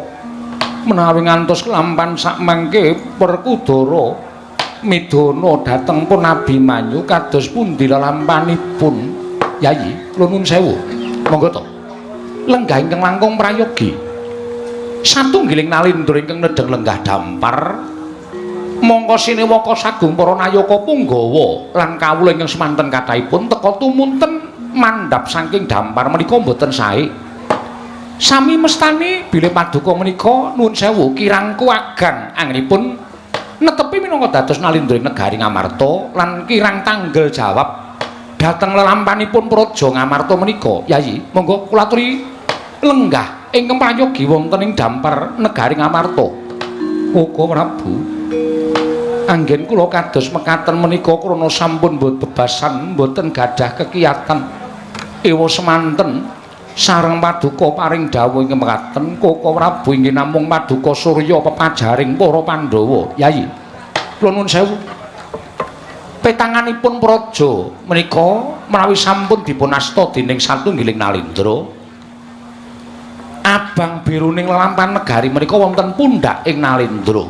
Menawi ngantos kelampan sakmangke Werkudara midana dhateng pun Abimanyu kados pundi lelampanipun? Yayi, kula nuwun sewu. Monggo to. Lenggah ingkang langkung prayogi. Satunggiling nalindra ingkang nedheng lenggah dampar mongko sinewaka sagung para nayaka punggawa lan kawula ingkang semanten kathahipun teka tumunten mandhap saking dampar menika mboten sae. Sami mestani bilih paduka menika nuwun sewu kirangku agang anggenipun netepi minangka dados nalindra ing negari Ngamarta lan kirang tanggel jawab dhateng lelampanipun Praja Ngamarta menika. Yayi, monggo kula aturi lenggah ingkang prayogi wonten ing dampar negari Ngamarta. Koko Prabu, anggen kula kados mekaten menika krana sampun bebasan mboten gadah kekiyatan. Ewa semanten sareng paduka paring dawuh ingkang mekaten, Koko Prabu inggih namung paduka surya pepajaring para Pandhawa. Yayi, kula nuwun sewu. Petanganipun praja menika menawi sampun dipun asta dening satunggiling nalindra, abang biruning lelampan negari menika wonten pundhak ing Nalindra.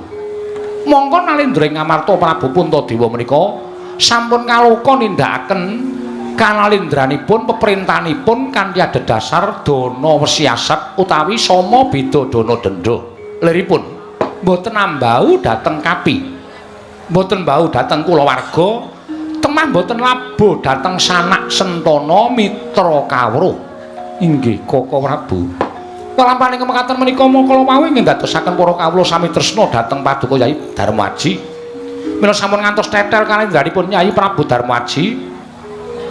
Mongko Nalindra ing Ngamarta Prabu Puntadewa menika sampun kaloka nindakaken kanalindranipun peperintahanipun kanthi adhedhasar dana wesiasat utawi sama beda dana denda. Liripun mboten ambau dhateng kapi, mboten mbau dhateng kulawarga, temah mboten labuh dhateng sanak sentana mitra kawruh. Inggih Koko Prabu. Lelampaning mekaten menika mangka wau ingkang dadosaken para kawula sami tresna dhateng paduka Yai Darmaji. Mila sampun ngantos tetel kalendranipun Yai Prabu Darmaji,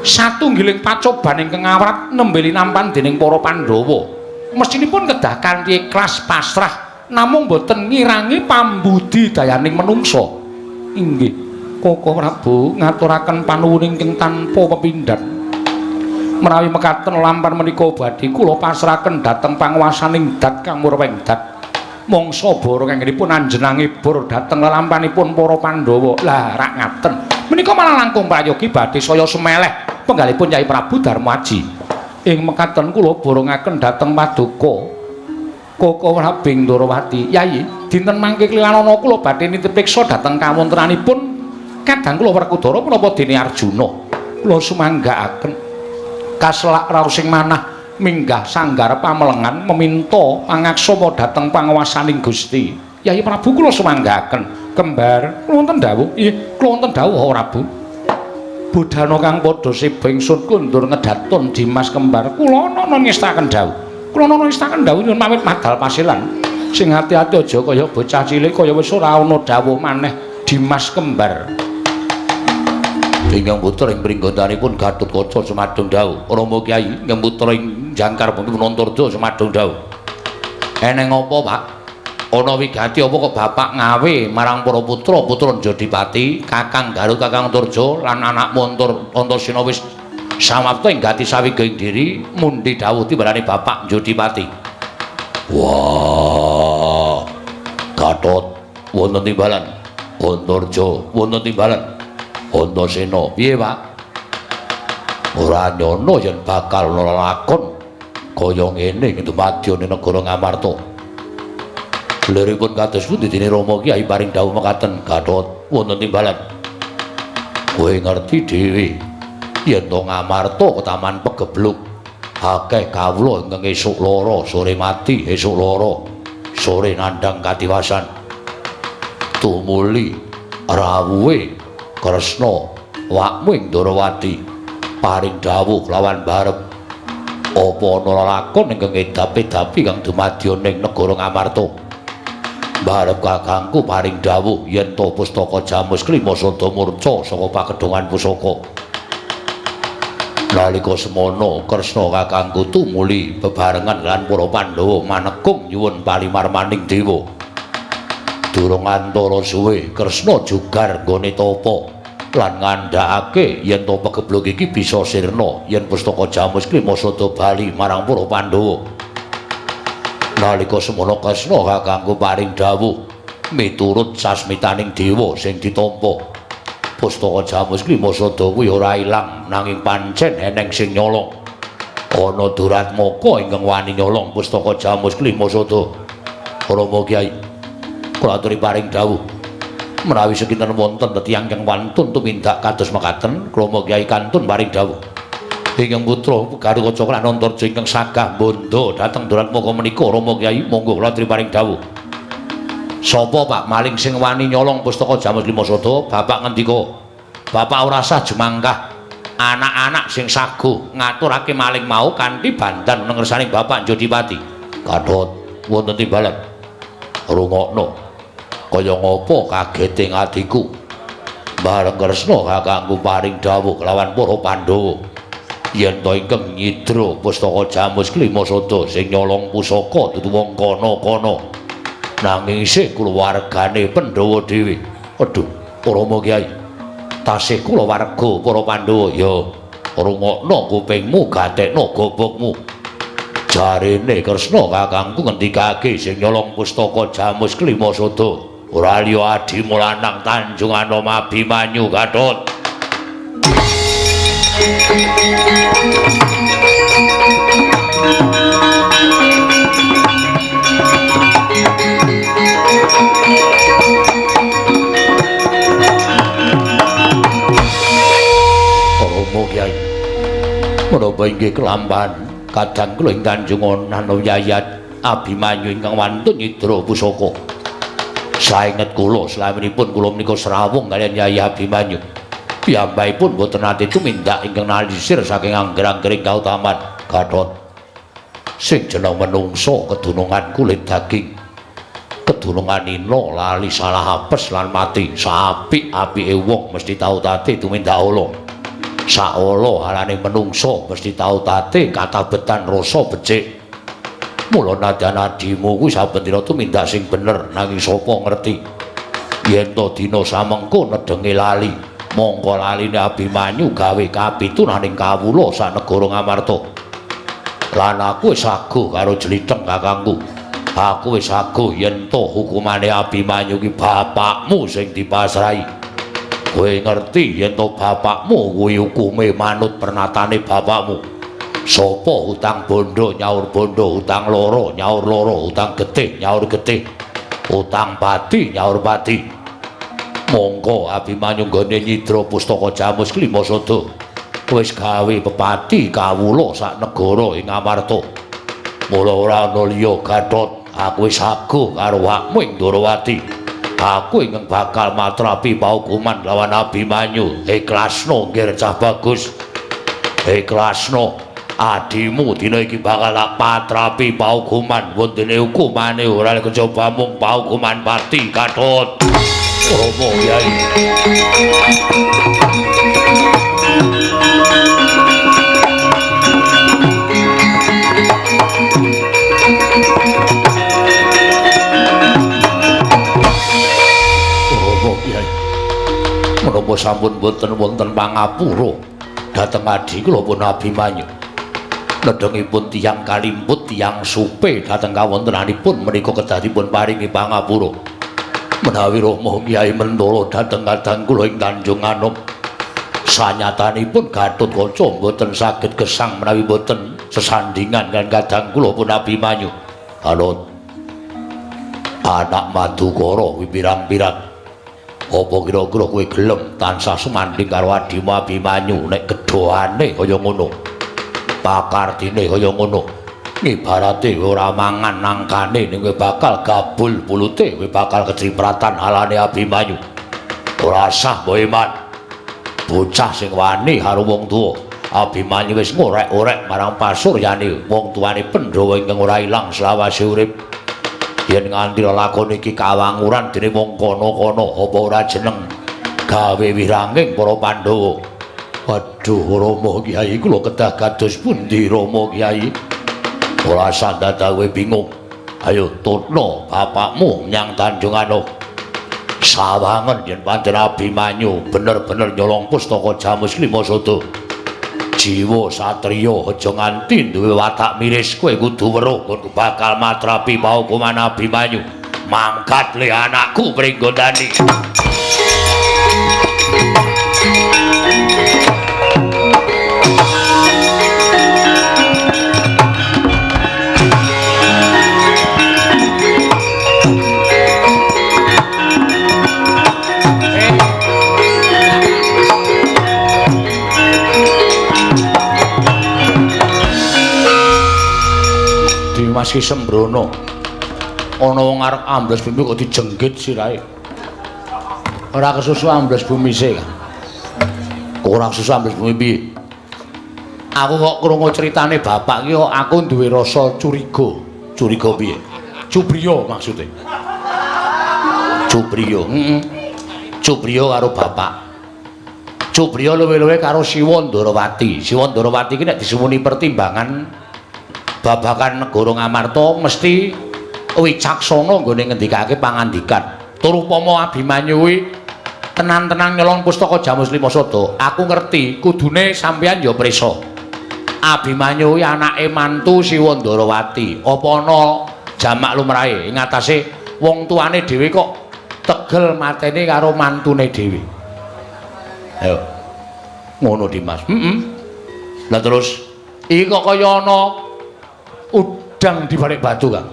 satunggiling pacoban ingkang awrat nembe linampan dening para Pandhawa. Mestinipun kedah kanthi ikhlas pasrah namung boten ngirangi pambudi dayaning menungsa. Inggih Koko Prabu, ngaturaken panuwun ingkang tanpa pepindhan. Menawi mekaten lampan menika badhe kula pasrahaken dhateng panguwasaning dat kang murweng dat. Mangsa bara kanggenipun anjenangi bur dhateng lelampanipun para Pandhawa. Lah rak ngaten. Menika malah langkung prayogi badhe saya semeleh penggalipun Kyai Prabu Darmaji. Ing mekaten kula borongaken dhateng paduka Koko Prabing Ndorowati. Yai, dinten mangke klilanana kula badhe nitipiksa dhateng kawontenanipun kadang kula Werkudara menapa dene Arjuna. Kula sumanggaaken kaselak raosing manah minggah sanggar pamelengan meminta pangaksama dhateng panguwasaning Gusti. Yai Prabu kula sumanggaaken. Kembar, kula wonten dawuh. Nggih, kula wonten dawuh Prabu. Bodhana kang padha seba ingsun kundur ngedaton Dimas Kembar. Kula ana ngestaken dawuh. Kula ana ngestaken dawuh nyuwun pamit madal pasilan. Sing ati-ati aja kaya bocah cilik kaya wis ora ana dawuh maneh Dimas Kembar. Ingkang putra ing pringgontanipun Gatotkaca Semadung dawuh. Rama Kyai ingkang putra ing Jangkar Bumi Antarja Semadung dawuh. Eneng apa, Pak? Ana wigati apa kok bapak ngawe marang para putra-putra Jodipati, Kakang Garut, Kakang Antarja lan anakmu Antasena wis samapta ing gati sawiga ing diri mundi dawuh timbalane bapak Jodipati. Wah. Gatot wonten timbalan. Antarja wonten timbalan. Antasena piye, Pak? Ora nyono yen bakal ana lakon kaya ngene ing dumadya negara Ngamarta. Liripun kados pundi dene Rama Kyai paring dawuh mekaten? Gatot wonten timbalan. Kowe ngerti dhewe yen to Ngamarta ketaman pegebluk akeh kawula ingkang esuk lara sore mati, esuk lara sore nandhang katiwasan. Tumuli rawuhe Kresna wakmu ing Ndorowati paring dawuh lawan barep apa ana lakon ingkang edapi-edapi kang dumadya ning negara Ngamarta. Barep kakangku paring dawuh yen to pustaka Jamus Klima sada murca saka pakedhongan pusaka. Nalika semono Kresna kakangku tumuli bebarengan lan para Pandhawa manekung nyuwun palimarmaning dewa. Durung antara suwe Kresna jugar nggone tapa lan ngandhakake yen to pegebluk iki bisa sirna yen pustaka Jamus Klima sada bali marang para Pandhawa. Nalika semono Kresna kakangku paring dawuh miturut sasmitaning dewa sing ditampa. Pustaka Jamus Klima sada kuwi ora ilang nanging pancen eneng sing nyolong. Ana Duratmaka ingkang wani nyolong pustaka Jamus Klima sada. Rama Kyai, kula aturi paring dawuh menawi sekinten wonten tiyang ingkang wantun tumindak kados mekaten, Rama Kyai kantun paring dawuh. Ingkang putra Gatotkaca lan Antarja ingkang sagah bondo dhateng Duratmaka menika Rama Kyai monggo kula aturi paring dawuh. Sapa Pak maling sing wani nyolong pustaka Jamus Klima Sada? Bapak ngendika, bapak ora sah jemangkah anak-anak sing saguh ngaturake maling mau kanthi bandan ngersani bapak Jodipati. Gatot wonten timbalan. Rungokno kaya ngapa kagete atiku bareng Kresna kakangku paring dawuh kelawan para Pandhawa yen to ingkang nyidra pustaka Jamus Klima Sada sing nyolong pusaka dudu wong kana-kana nanging isih kulawargane Pandhawa dhewe. Aduh, Rama Kyai, tasih kulawarga para Pandhawa. Ya, rungokno kupingmu, gatekno gobokmu. Jarene Kresna kakangku ngendikake sing nyolong pustaka Jamus Klima Sada ora liya adimu lanang Tanjung Anom Abimanyu. Gatot. Rama Kyai, menapa inggih kelampahan kadang kula ing Tanjung Anom Yayat Abimanyu ingkang wantun nyidra pusaka. Saenget kula slaminipun kula menika srawung kaliyan Yai Abimanyu. Piyambakipun boten nate tumindak ingkang nalisir saking angger-anggering kautaman. Gatot, sing jeneng menungsa kedunungan kulit daging, kedunungan ina lali salah apes lan mati. Saapik-apike wong mesti tau tate tumindak ala. Saala arane menungsa mesti tau tate katabetan rasa becik. Mula nadyan adimu kuwi saben dina tumindak sing bener, nanging sapa ngerti yen to dina samengko nedenge lali. Mongko laline Abimanyu gawe kapitunaning kawula sak negara Ngamarta. Lan aku wis saguh karo jlitheng kakangku. Aku wis aguh yen to hukumane Abimanyu ki bapakmu sing dipasrahi. Kowe ngerti yen to bapakmu kuwi hukume manut pernatane bapakmu. Sapa hutang bondo nyaur bondo, hutang loro nyaur loro, hutang getih nyaur getih, hutang pati nyaur pati. Mongko Abimanyu nggone nyidra pustaka Jamus Klimasada wis gawe pepati kawula sak negara ing Amarta. Mula ora ana liya Gatot, aku wis aguh karo awakmu ing Ndorowati. Aku ingkang bakal matrapi paukuman lawan Abimanyu. Ikhlasno nggir cah bagus. Ikhlasno adimu dina iki bakal tak patrapi paukuman. Wontene hukumane ora kejaba mung paukuman pati Gatot. Romo Kyai. Romo Kyai. Menapa sampun boten wonten pangapura dhateng adi kula pun Abimanyu. Nedhengipun tiyang kalimput tiyang supe dhateng kawontenanipun menika kedah dipun paringi pangapura. Menawi Rama Kyai mentala dhateng kadang kula ing Tanjung Anom, sanyatanipun Gatotkaca mboten saged gesang menawi mboten sesandingan kan kadang kula pun Abimanyu. Anut anak Madukara kuwi pirang-pirang. Apa kira-kira kowe gelem tansah sumandhing karo adimu Abimanyu nek gedhoane kaya ngono, pakardine kaya ngono? Ibarate ora mangan nangkane ning kowe bakal gabul pulute, kowe bakal kecipratan alane Abimanyu. Ora sah mbok iman. Bocah sing wani karo wong tuwa. Abimanyu wis ngorek-orek marang pasuryane wong tuane Pandhawa ingkang ora ilang selawase urip. Yen nganti lelakon iki kawanguran dening wong kono-kono, apa ora jeneng gawe wiranging para Pandhawa. Waduh Rama Kyai, kula kedah kados pundi Rama Kyai? Ora usah dadak kowe bingung. Ayo tutno bapakmu menyang Tanjung Anom. Sawangen yen pancen Abimanyu bener-bener nyolong pustaka Jamus Klimasada. Jiwa satriya aja nganti duwe watak miris, kowe kudu weruh nggon bakal matrapi paukuman Abimanyu. Mangkat le anakku Pringgondani. Dimas ki sembrono. Ana wong arep ambles bumi kok dijenggit sirahe. Ora kesusu ambles bumi sih. Ora kesusu ambles bumi piye? Aku kok krungu critane bapak ki kok aku duwe rasa curiga. Curiga piye? Cubriya maksude. Cubriya, heeh. Cubriya karo bapak. Cubriya luwe-luwe karo Siwa Ndarawati. Siwa Ndarawati ki nek disuwuni pertimbangan babagan negara Ngamarta mesti wicaksana nggone ngendikake pangandikan. Tur upama Abimanyu kuwi tenan-tenan nyolong pustaka Jamus Limasada, aku ngerti kudune sampeyan ya prisa. Abimanyu kuwi anake mantu Siwa Ndarawati. Apa ana jamak lumrahe ing atase wong tuane dhewe kok tegel matene karo mantune dhewe. Ayo. Ngono Dimas. Heeh. Lah terus iki kok kaya ana udang di balik batu, Kang.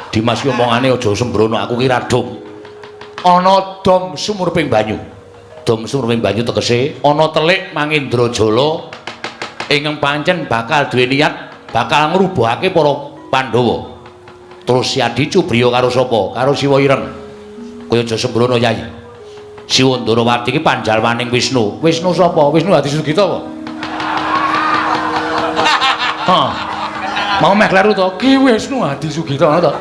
Dimas ki omongane aja sembrono, aku ki ra dom. Ana dom sumur ping banyu. Dom sumur ping banyu tegese ana telik Mangindrajala ingkang pancen bakal duwe niat bakal ngrubuhake para Pandhawa. Terus si Adi Cubriya karo sapa? Karo Siwa Ireng. Kowe aja sembrono, Yai. Siwa Ndarawati ki panjalmaning Wisnu. Wisnu sapa? Wisnu Hadi Sugito apa? Hah. Mau meh kleru to? Ki Wisnu Hadi Sugito ngono to.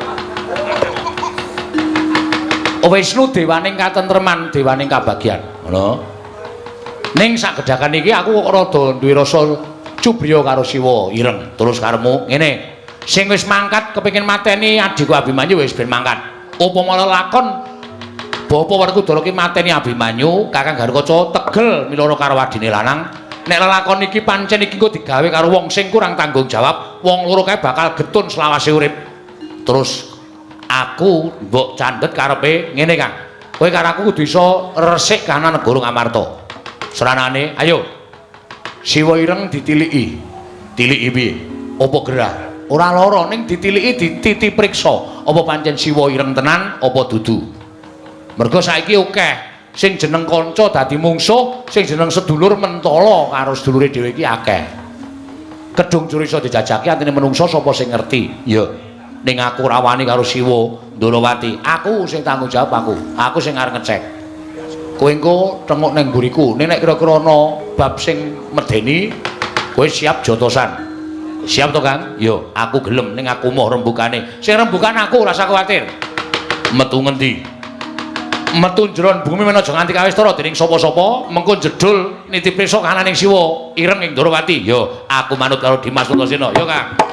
Wisnu dewaning katentreman, dewaning kabagyan. Ngono. Ning sagedhakan iki aku kok rada duwe rasa cubriya karo Siwa Ireng. Terus karepmu ngene. Sing wis mangkat kepengin mateni adhiku Abimanyu wis ben mangkat. Upama lelakon Bapa Werkudara ki mateni Abimanyu, Kakang Garukaca tegel milara karo adine lanang. Nek lelakon iki pancen iki engko digawe karo wong sing kurang tanggung jawab, wong loro kae bakal getun selawase urip. Terus aku mbok candhet karepe ngene, Kang. Kowe karo aku kudu iso resik kahanan negara Ngamarta. Sranane, ayo. Siwa Ireng ditiliki. Tiliki piye? Apa gerah? Ora lara ning ditiliki dititi priksa. Apa pancen Siwa Ireng tenan apa dudu? Mergo saiki akeh sing jeneng kanca dadi mungsuh, sing jeneng sedulur mentala karo sedulure dhewe iki akeh. Kedung jur iso dijajaki atine menungsa sapa sing ngerti? Ya. Ning aku ora wani karo Siwa Ndorowati. Aku sing tanggung jawab aku. Aku sing arep ngecek. Kowe engko tengok ning mburiku. Nek kira-kira ana bab sing medeni, kowe siap jotosan. Siap to, Kang? Yo, aku gelem ning aku moh rembugane. Sing rembugan aku ora usah kuwatir. Metu ngendi? Metu jeron bumi men aja nganti kawistara dening sapa-sapa, mengko jedul nitip prisa kananing Siwa Ireng ing Ndorowati. Yo, aku manut karo Dimas Antasena. Yo, Kang.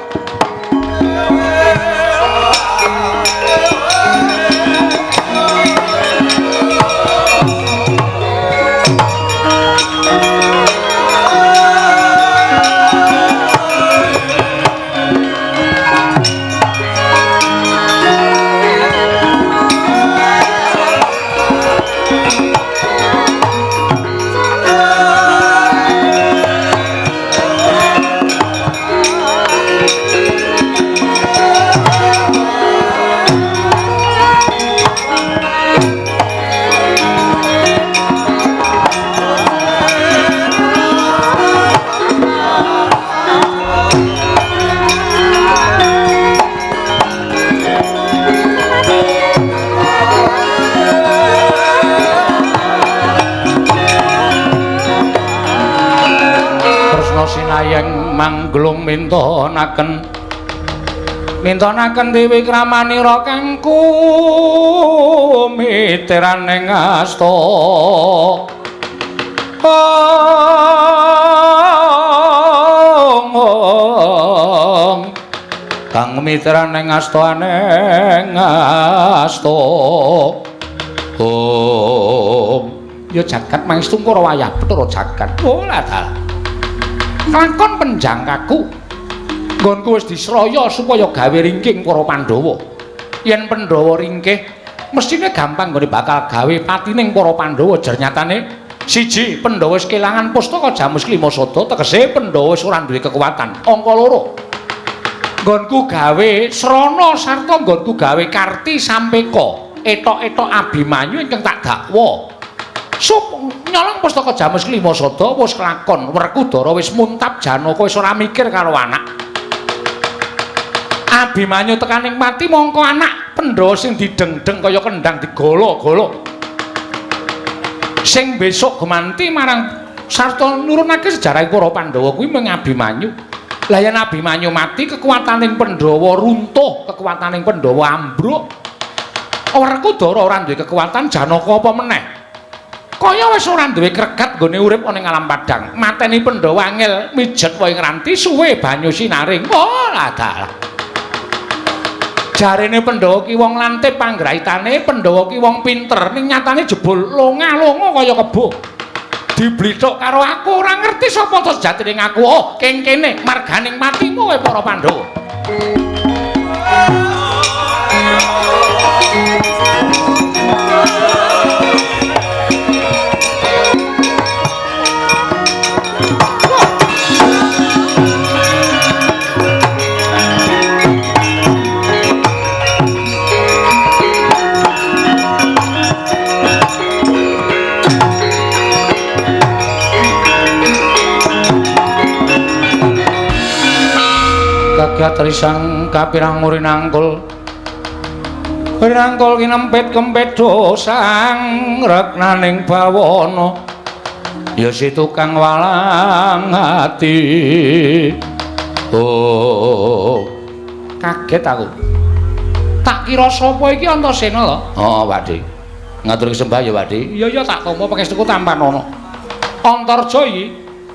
Sinayeng mangglung mintonaken mintonaken Dewi Kramanira kang kumitiraning asta. Ong kang mitiraning asta aneng asta. Om ya jagat mangestu karo wayah Bathara jagat. Oh lah dalah. Lakon penjangkaku nggonku wis disraya supaya gawe ringking para Pandhawa. Yen Pandhawa ringkih mestine gampang nggone bakal gawe patining para Pandhawa. Jer nyatane siji Pandhawa wis kelangan pustaka Jamus Klima Sada, tegese Pandhawa wis ora duwe kekuatan. Angka loro nggonku gawe srana sarta nggonku gawe Karti Sampeka, etok-etok Abimanyu ingkang tak dakwa. Sup nyolong pustaka Jamus Klima Sada wis kelakon. Werkudara wis muntap, Janaka wis ora mikir karo anak. Abimanyu tekaning mati mongko anak Pandhawa sing didengdeng kaya kendang digolo-golo. Sing besok gumanti marang sarta nurunake sejarah para Pandhawa kuwi mung Abimanyu. Lah yen Abimanyu mati kekuataning Pandhawa runtuh, kekuataning Pandhawa ambruk. Werkudara ora duwe kekuatan, Janaka apa meneh? Kaya wis ora duwe kregat nggone urip ana ing alam padang. Mateni Pandhawa angel mijet wae ngranti suwe banyu sinaring. Oh lah dalah. Jarene Pandhawa ki wong lantip panggraitane, Pandhawa ki wong pinter, ning nyatane jebul longa-longa kaya kebo. Diblithuk karo aku ora ngerti sapa to sejatine ngaku. Oh, keng kene marganing matimu kowe para Pandhawa. Kagiat risang kapirang murinangkul rinangkul kinempit kempedho sang reknaning bawana ya si tukang walang ati. Oh kaget aku, tak kira sapa iki Antasena to. Oh Pakde, ngatur sembah ya Pakde. Iya iya tak tampa pangestuku tampanana. Antarja iki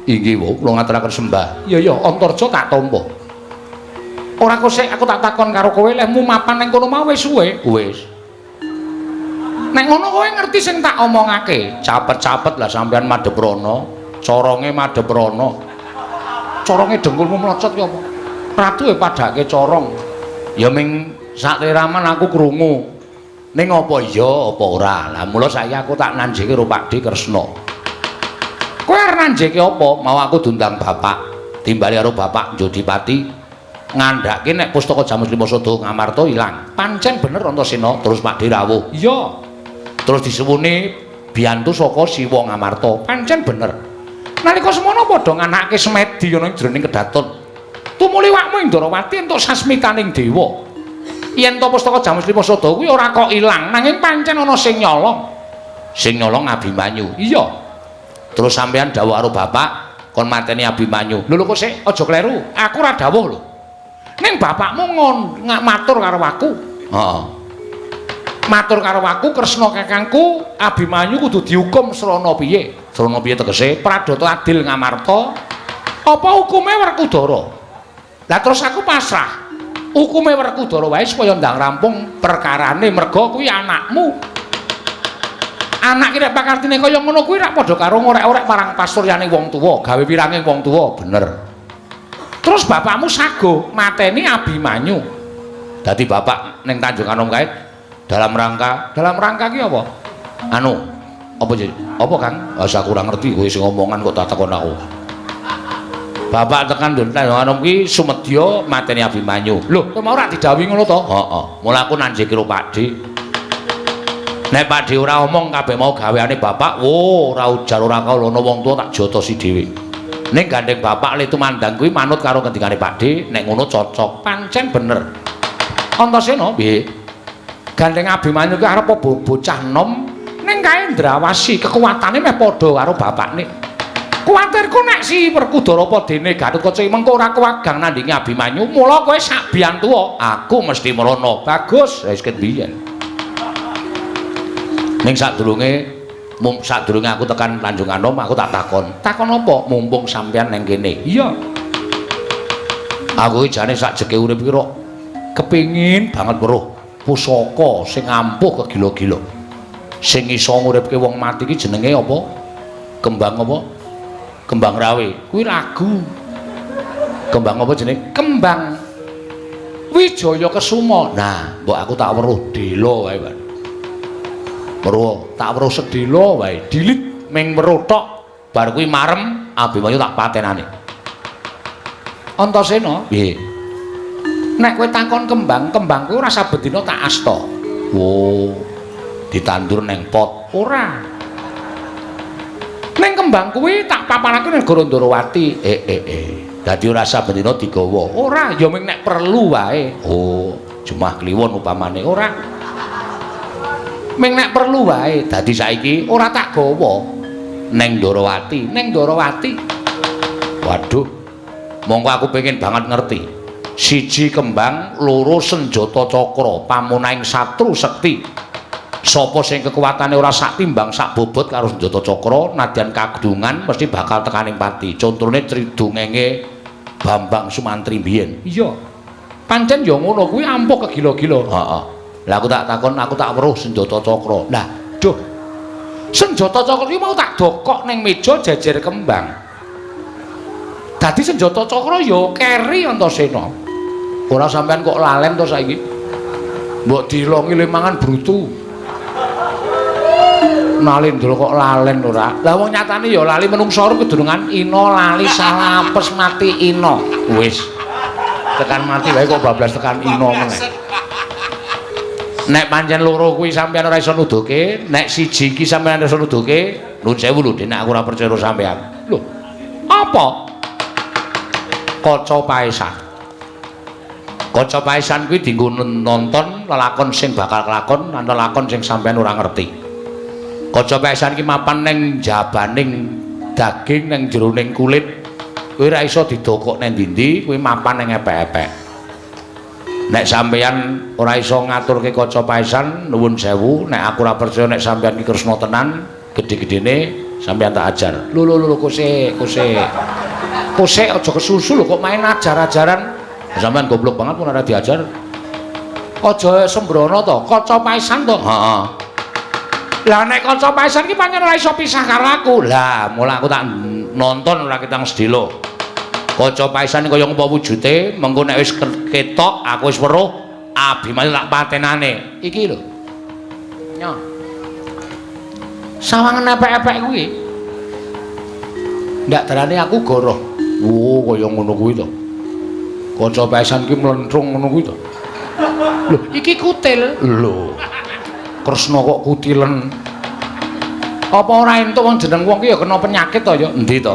inggih kula ngaturaken sembah. Iya iya Antarja tak tampa. Ora kosek aku tak takon karo kowe lehmu mapan ning kono mau wis suwe. Wis. Nek ngono kowe ngerti sing tak omongake. Capet-capet lah sampean madhep rono, coronge madhep rono. Coronge dengkulmu mlocot ki apa? Ratu e padhake corong. Ya ming Sakliraman aku krungu. Ning apa iya apa ora? Lah mula saiki aku tak nanjeke karo Pakdhe Kresna. Kowe arep nanjeke apa? Mau aku diundang bapak, timbali karo bapak Jodipati ngandhake nek pustaka Jamus Lima Sada Ngamarta ilang. Pancen bener Antasena, terus Pakdhe rawuh. Iya. Terus disuwuni biyantu saka Siwa Ngamarta. Pancen bener. Nalika semono padha nganake semedi ana ing jroning kedaton. Tumuli wakmu ing Ndarawati entuk sasmitaning dewa. Yen to pustaka Jamus Lima Sada kuwi ora kok ilang, nanging pancen ana sing nyolong. Sing nyolong Abimanyu. Iya. Terus sampean dawuh karo bapak kon mateni Abimanyu. Lho lho kok sik aja kleru. Aku ora dawuh lho. Ning bapakmu matur karo aku. Heeh. Matur karo aku Kresna kakangku Abimanyu kudu dihukum srana piye? Srana piye tegese? Pradata adil Ngamarta. Apa hukume Werkudara? Lah terus aku pasrah. Hukume Werkudara wae supaya ndang rampung perkarane merga kuwi anakmu. Anak ki nek pakartine kaya ngono kuwi rak padha karo ngorek-orek marang pasuryane wong tuwa, gawe wirange wong tuwa, bener. Terus bapakmu sago mateni Abimanyu. Dadi bapak ning Tanjung Anom kae dalam rangka ki apa? Anu, apa jadi? Apa Kang? Wis aku ora ngerti kowe sing ngomongan kok tak takon aku. Bapak tekan Tanjung Anom ki sumedya mateni Abimanyu. Lho, kowe mau ora didhawuhi ngono to? Heeh. Mula aku nanjeki karo Pakdhe. Nek Pakdhe ora omong kabeh mau gaweane bapak, wo ora ujar ora kaulana wong tuwa tak jotosi dhewe. Ning gandeng bapak le tumandang kuwi manut karo ngendikane Pakdhe, nek ngono cocok. Pancen bener. Antasena piye? Gandeng Abimanyu ki arep bocah nom ning kae ndrawasi kekuatane meh padha karo bapakne. Kuwatirku nek si Werkudara apa dene Gatotkaca mengko ora kewagang nandingi Abimanyu, mula kowe sak biyantuwa, aku mesti mrono. Bagus, wis ket biyen. Ning sadurunge aku tekan Tanjung Anom aku tak takon. Takon apa? Mumpung sampeyan nang kene. Iya. Aku iki jane sak jeke urip iki rok kepingin banget weruh pusaka sing ampuh kegila-gila. Sing iso nguripke wong mati iki jenenge apa? Kembang apa? Kembang Rawe. Kuwi lagu. Kembang apa jenenge? Kembang Wijaya Kesuma. Nah, mbok aku tak weruh dela wae, Pak. Weruh, tak weruh sedela wae. Dilit ming weruh tok, bar kuwi marem Abimanyu tak patenane. Antasena, piye? Nek kowe takon kembang, kembang kuwi ora saben dina tak asta. Wo, ditandur neng pot. Ora. Ning kembang kuwi tak papanake ning negara Ndarawati. Dadi ora saben dina digawa. Ora, ya ming nek perlu wae. Oh, Jumah Kliwon upamane ora. Ming nek perlu wae. Dadi saiki ora tak gawa neng Ndarawati, neng Ndarawati. Waduh. Monggo aku pengen banget ngerti. Siji kembang, loro senjata cakra, pamunahing satru sekti. Sapa sing kekuatane ora sak timbang sak bobot karo senjata cakra, nadyan kadungan mesti bakal tekaning pati. Contone tridongenge Bambang Sumantri mbiyen. Iya. Pancen ya ngono kuwi ampuh kegila-gila. Heeh. Lah aku tak takon, aku tak weruh senjata cakra. Lah, duh. Senjata cakra iki mau tak dokok ning meja jejer kembang. Dadi senjata cakra ya keri Antasena. Ora sampean kok lalen to saiki. Mbok dilongi le mangan brutu. Nalindra kok lalen ora. Lah wong nyatane ya lali menungsa kedurungan ina lali salah apes mati ina. Wis. Tekan mati wae kok bablas tekan ina meneh. Nek pancen loro kuwi sampean ora iso nuduhke, nek siji iki sampean iso nuduhke, nuwun sewu lho Dik, nek aku ora percaya karo sampean. Lho, apa? Kaca paesan. Kaca paesan kuwi dienggo nonton lelakon sing bakal kelakon lan lelakon sing sampean ora ngerti. Kaca paesan iki mapan ning jabaning daging ning jeroning kulit. Kuwi ora iso didokok nang ndi-ndi, kuwi mapan ning epek-epek. Nek sampeyan ora iso ngaturke kaca paesan, nuwun sewu, nek aku ora percaya nek sampeyan iki Kresna tenan, gedhe-gedhene sampeyan tak ajar. Lho lho lho kosek, kosek. Kosek aja kesusu lho kok main ajar-ajaran. Sampeyan goblok banget pun ora diajar. Aja sembrono to, kaca paesan to. Heeh. Lah nek kaca paesan iki pancen ora iso pisah karo aku. Lah, mula aku tak nonton ora ketang sedelo. Kaca paesan kaya ngopo wujude, mengko nek wis ketok aku wis weruh, Abimanyu tak patenane. Iki lho. Nyo. Sawangan epek-epek kuwi. Ndak darane aku goroh. Oh, kaya ngono kuwi to. Kaca pesan ki mlentrung ngono kuwi to. Lho, iki kutil. Lho. Kresna kok kutilen. Apa ora entuk wong jeneng wong ki ya kena penyakit to ya? Endi to?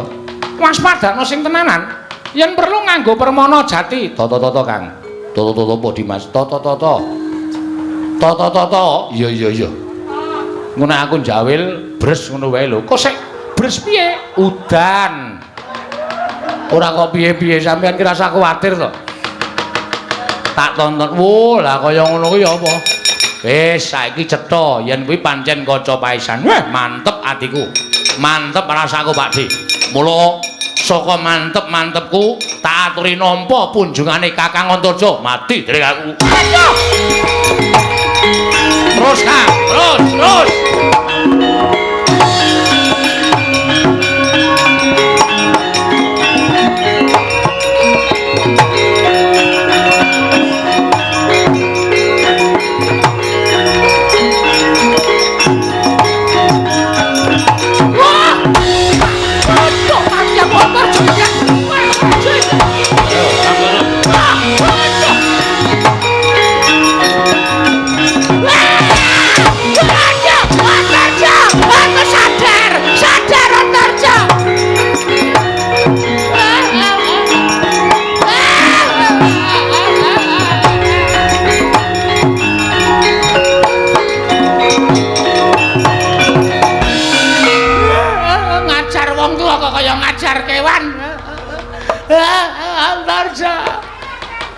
Waspadakno sing tenanan. Yen perlu nganggo permana jati. Toto-toto, Kang. Toto-toto apa Dimas? Toto-toto. Toto-toto. Iya iya iya. Ngono aku njawil bres ngono wae lho. Kok sik bres piye? Udan. Ora kok piye-piye sampean ki rasa kuwatir to. Tak tonton. Wo, lah kaya ngono kuwi ya apa? Wis saiki cetha yen kuwi pancen kaca paesan. Wah, mantep atiku. Mantep rasaku, Pak Di. Mula saka mantep-mantepku tak aturi nampa punjungane Kakang Antarja. Mati derek aku. Terus, Kang. Terus, terus.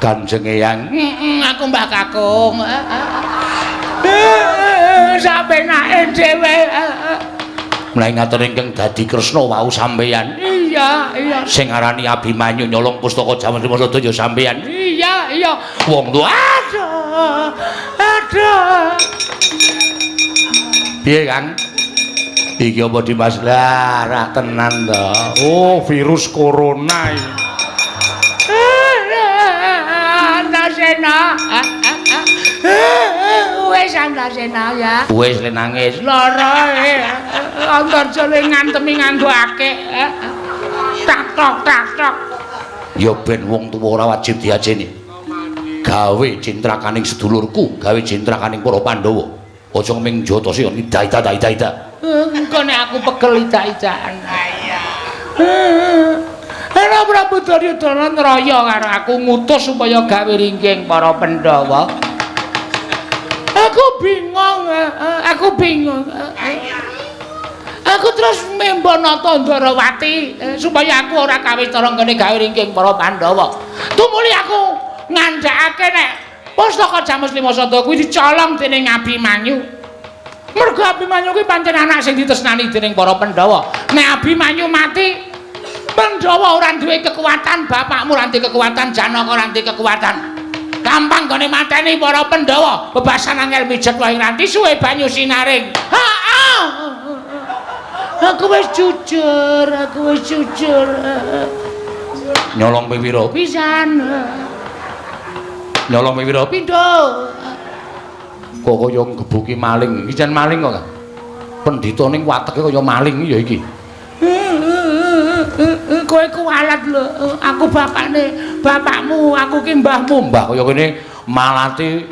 Kanjeng Eyang, aku Mbah Kakung. Sapenake dhewe. Menawi ngatur ingkang dadi Kresna wau sampeyan. Iya, iya. Sing aranane Abimanyu nyolong pustaka Jaman Srimasa ya sampeyan. Iya, iya. Wong tuwa. Aduh. Aduh. Piye, Kang? Iki apa Dimas? Lah, ra tenan to. Oh, virus corona iki. Antasena. Wis Antasena ya. Wis le nangis. Lara Antarja le ngantemi nganggo akik. Tak tok tak tok. Ya ben wong tuwa ora wajib diajeni. Gawe cintrakaning sedulurku, gawe cintrakaning para Pandhawa. Aja ming jotosi ida-ida ida-ida. Engko nek aku pegel idak-idakan. Iya. Ora Prabu Duryudana nraya karo aku ngutus supaya gawe ringging para Pandhawa. Aku bingung, aku bingung. Aku terus membo nata Ndorowati supaya aku ora kawistara nggone gawe ringging para Pandhawa. Tumuli aku ngandhakake nek pustaka Jamus Lima Sada kuwi dicolong dening Abimanyu. Mergo Abimanyu kuwi pancen anak sing ditresnani dening para Pandhawa. Nek Abimanyu mati, Pandhawa ora duwe kekuatan, bapakmu ora duwe kekuatan, Janaka ora duwe kekuatan. Gampang gone mateni para Pandhawa, bebasan angel mijet wae nganti suwe banyu sinaring. Heeh. Aku wis jujur, aku wis jujur. Nyolong ping pira? Pisan. Nyolong ping pira? Pindho. Kok kaya nggebuki maling. Iki jan maling kok, Kang. Pendhita ning wateke kaya maling ya iki. Kowe kuwalat lho, aku bapakne, bapakmu, aku ki mbahmu. Mbah kaya kene malati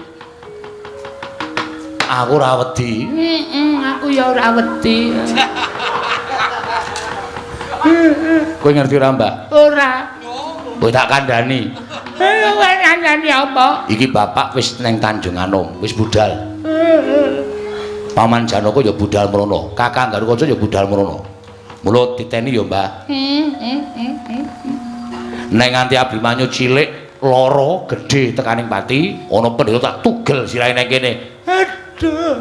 aku ora wedi. Aku ya ora wedi. Kowe ngerti ora, Mbah? Ora. Kowe tak kandhani. Kowe kandhani apa? Iki bapak wis neng Tanjung Anom, wis budal. Paman Janaka ya budal mrono, Kakang Garukaca ya budal mrono. Mula titeni ya, Mbah. Nek nganti Abimanyu cilik lara gedhe tekaning pati, ana pendhita tak tugel sirahe nang kene. Aduh.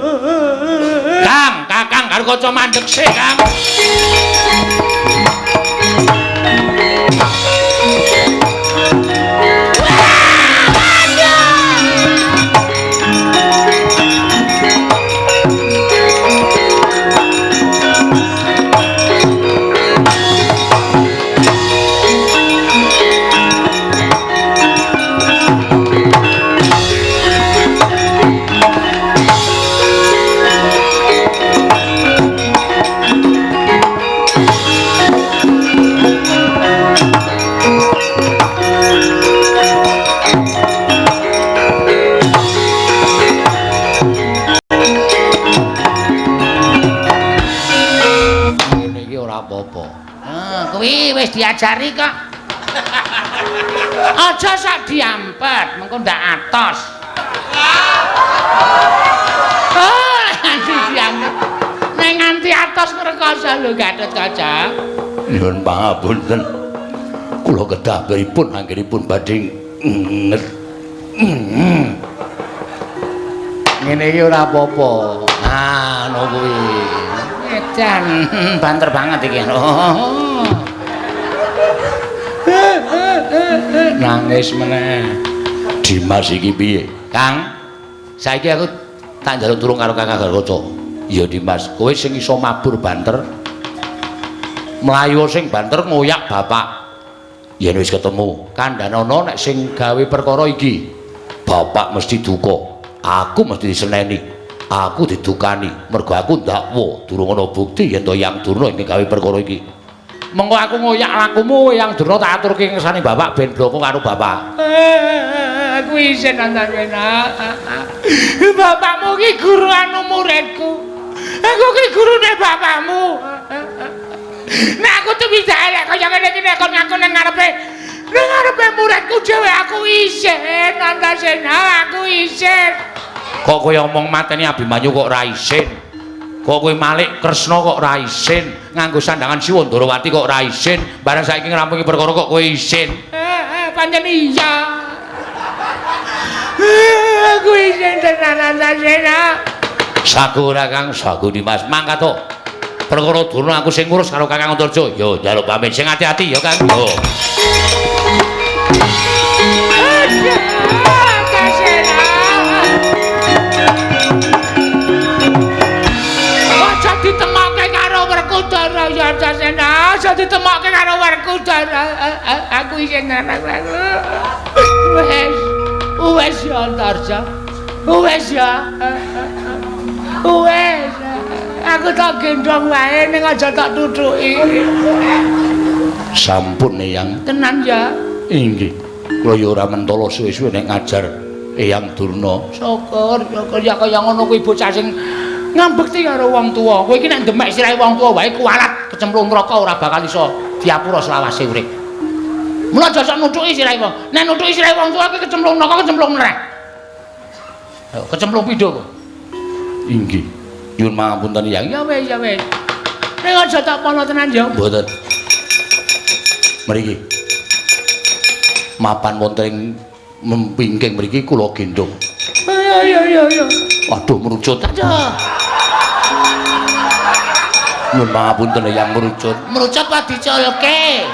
Kang, Kakang Garukaca mandeg sik, Kang. ora apa-apa. Ah, kuwi wis diajari kok. Aja sak diampet, mengko ndak atos. Oh, nganti diampet. Nek nganti atos ngrekoso lho Gatotkaca. Nyuwun pangapunten. Kula kedah pripun anggenipun badhe nget. Ngene iki ora apa-apa. Ah, ngono kuwi. Edan, banter banget iki. Oh. Nangis meneh. Dimas iki piye? Kang, saiki aku tak njaluk tulung karo Kakang Gatotkaca. Ya Dimas, kowe sing iso mabur banter. Mlayu sing banter ngoyak bapak. Yen wis ketemu, kandhanono nek sing gawe perkara iki, bapak mesti duka. Aku mesti diseneni. Aku didukani mergo aku ndakwa durung ana bukti yen to Yang Durna ingkang gawe perkara iki. Mengko aku ngoyak lakumu Yang Durna tak aturke ngersane bapak ben bloko karo bapak. Aku isin Antasena. Bapakmu ki guru anu muridku. Aku ki gurune bapakmu. Nek aku tumindak elek kaya ngene iki nek kon ngaku nang ngarepe muridku dhewe aku isin Antasena, aku isin. Kok kowe omong mateni Abimanyu kok ora isin? Kok kowe malik Kresna kok ora isin? Nganggo sandangan Siwa Ndorowati kok ora isin? Bareng saiki ngrampungi perkara kok kowe isin? Pancen iya. Aku isin tenan Antasena. Sagu ora Kang, sagu Dimas. Mangkat to. Perkara Durna aku sing ngurus karo Kakang Antarja. Yo njaluk pamit sing ati-ati ya Kang. Yo. Aja ditemokke karo Werkudara ya Antasena, aja ditemokke karo Werkudara. Aku isin tenan aku. Wes, wes ya Antarja. Wes ya. Wes. Aku tak gendong wae ning aja tak tutuki. Sampun Eyang. Tenan ya. Inggih. Kula ya ora mentala suwe-suwe nek ngajar Eyang Durna. Syukur, syukur ya kaya ngono kuwi bocah sing ngambekti karo wong tuwa. Kowe iki nek ndemek sirahe wong tuwa wae kualat kecemplung neraka ora bakal iso diapura selawase urip. Mula aja sok nutuki sirahe wong. Nek nutuki sirahe wong tuwa kuwi kecemplung neraka, kecemplung neraka. Ayo kecemplung pindho kok. Inggih. Nyuwun pangapunten Eyang. Ya wis, ya wis. Nek aja tak pono tenan ya. Mboten. Mriki. Mapan wonten ing mempingking mriki kula gendhong. Iya iya iya iya. Waduh merucut. Aduh. Nyuwun pangapunten Eyang merucut. Merucut wae diculke.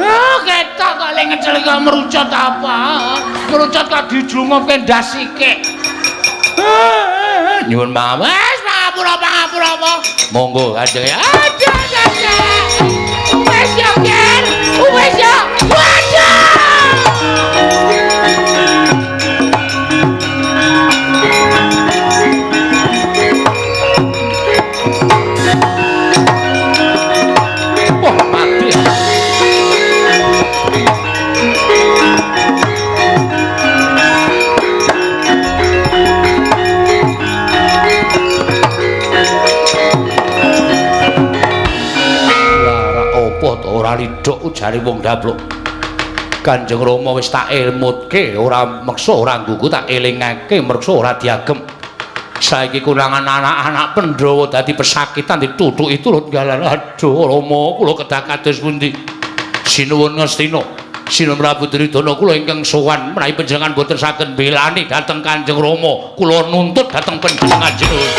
Oh, ketok kok le ngecel kok merucut apa? Merucut kok dijlungupke ndas sikik. Nyuwun pangapunten. Wes pangapura pangapura apa? Monggo Kanjeng. Aduh, aduh. Wes ya, Ger. Wes ya. Waduh. Wah, mati. Ora lidhok ujare wong dablok. Kanjeng Rama wis tak elmutke, ora meksa ora nggugu tak elingake mreksa ora diagem. Saiki konangan anak-anak Pandhawa dadi pesakitan ditutuki turut galan. Aduh Rama, kula kedah kados pundi? Sinuwun Ngastina, Sinuwun Prabu Duryudana kula ingkang sowan menawi panjenengan boten saged mbelani dhateng Kanjeng Rama, kula nuntut dhateng panjenengan jenengan.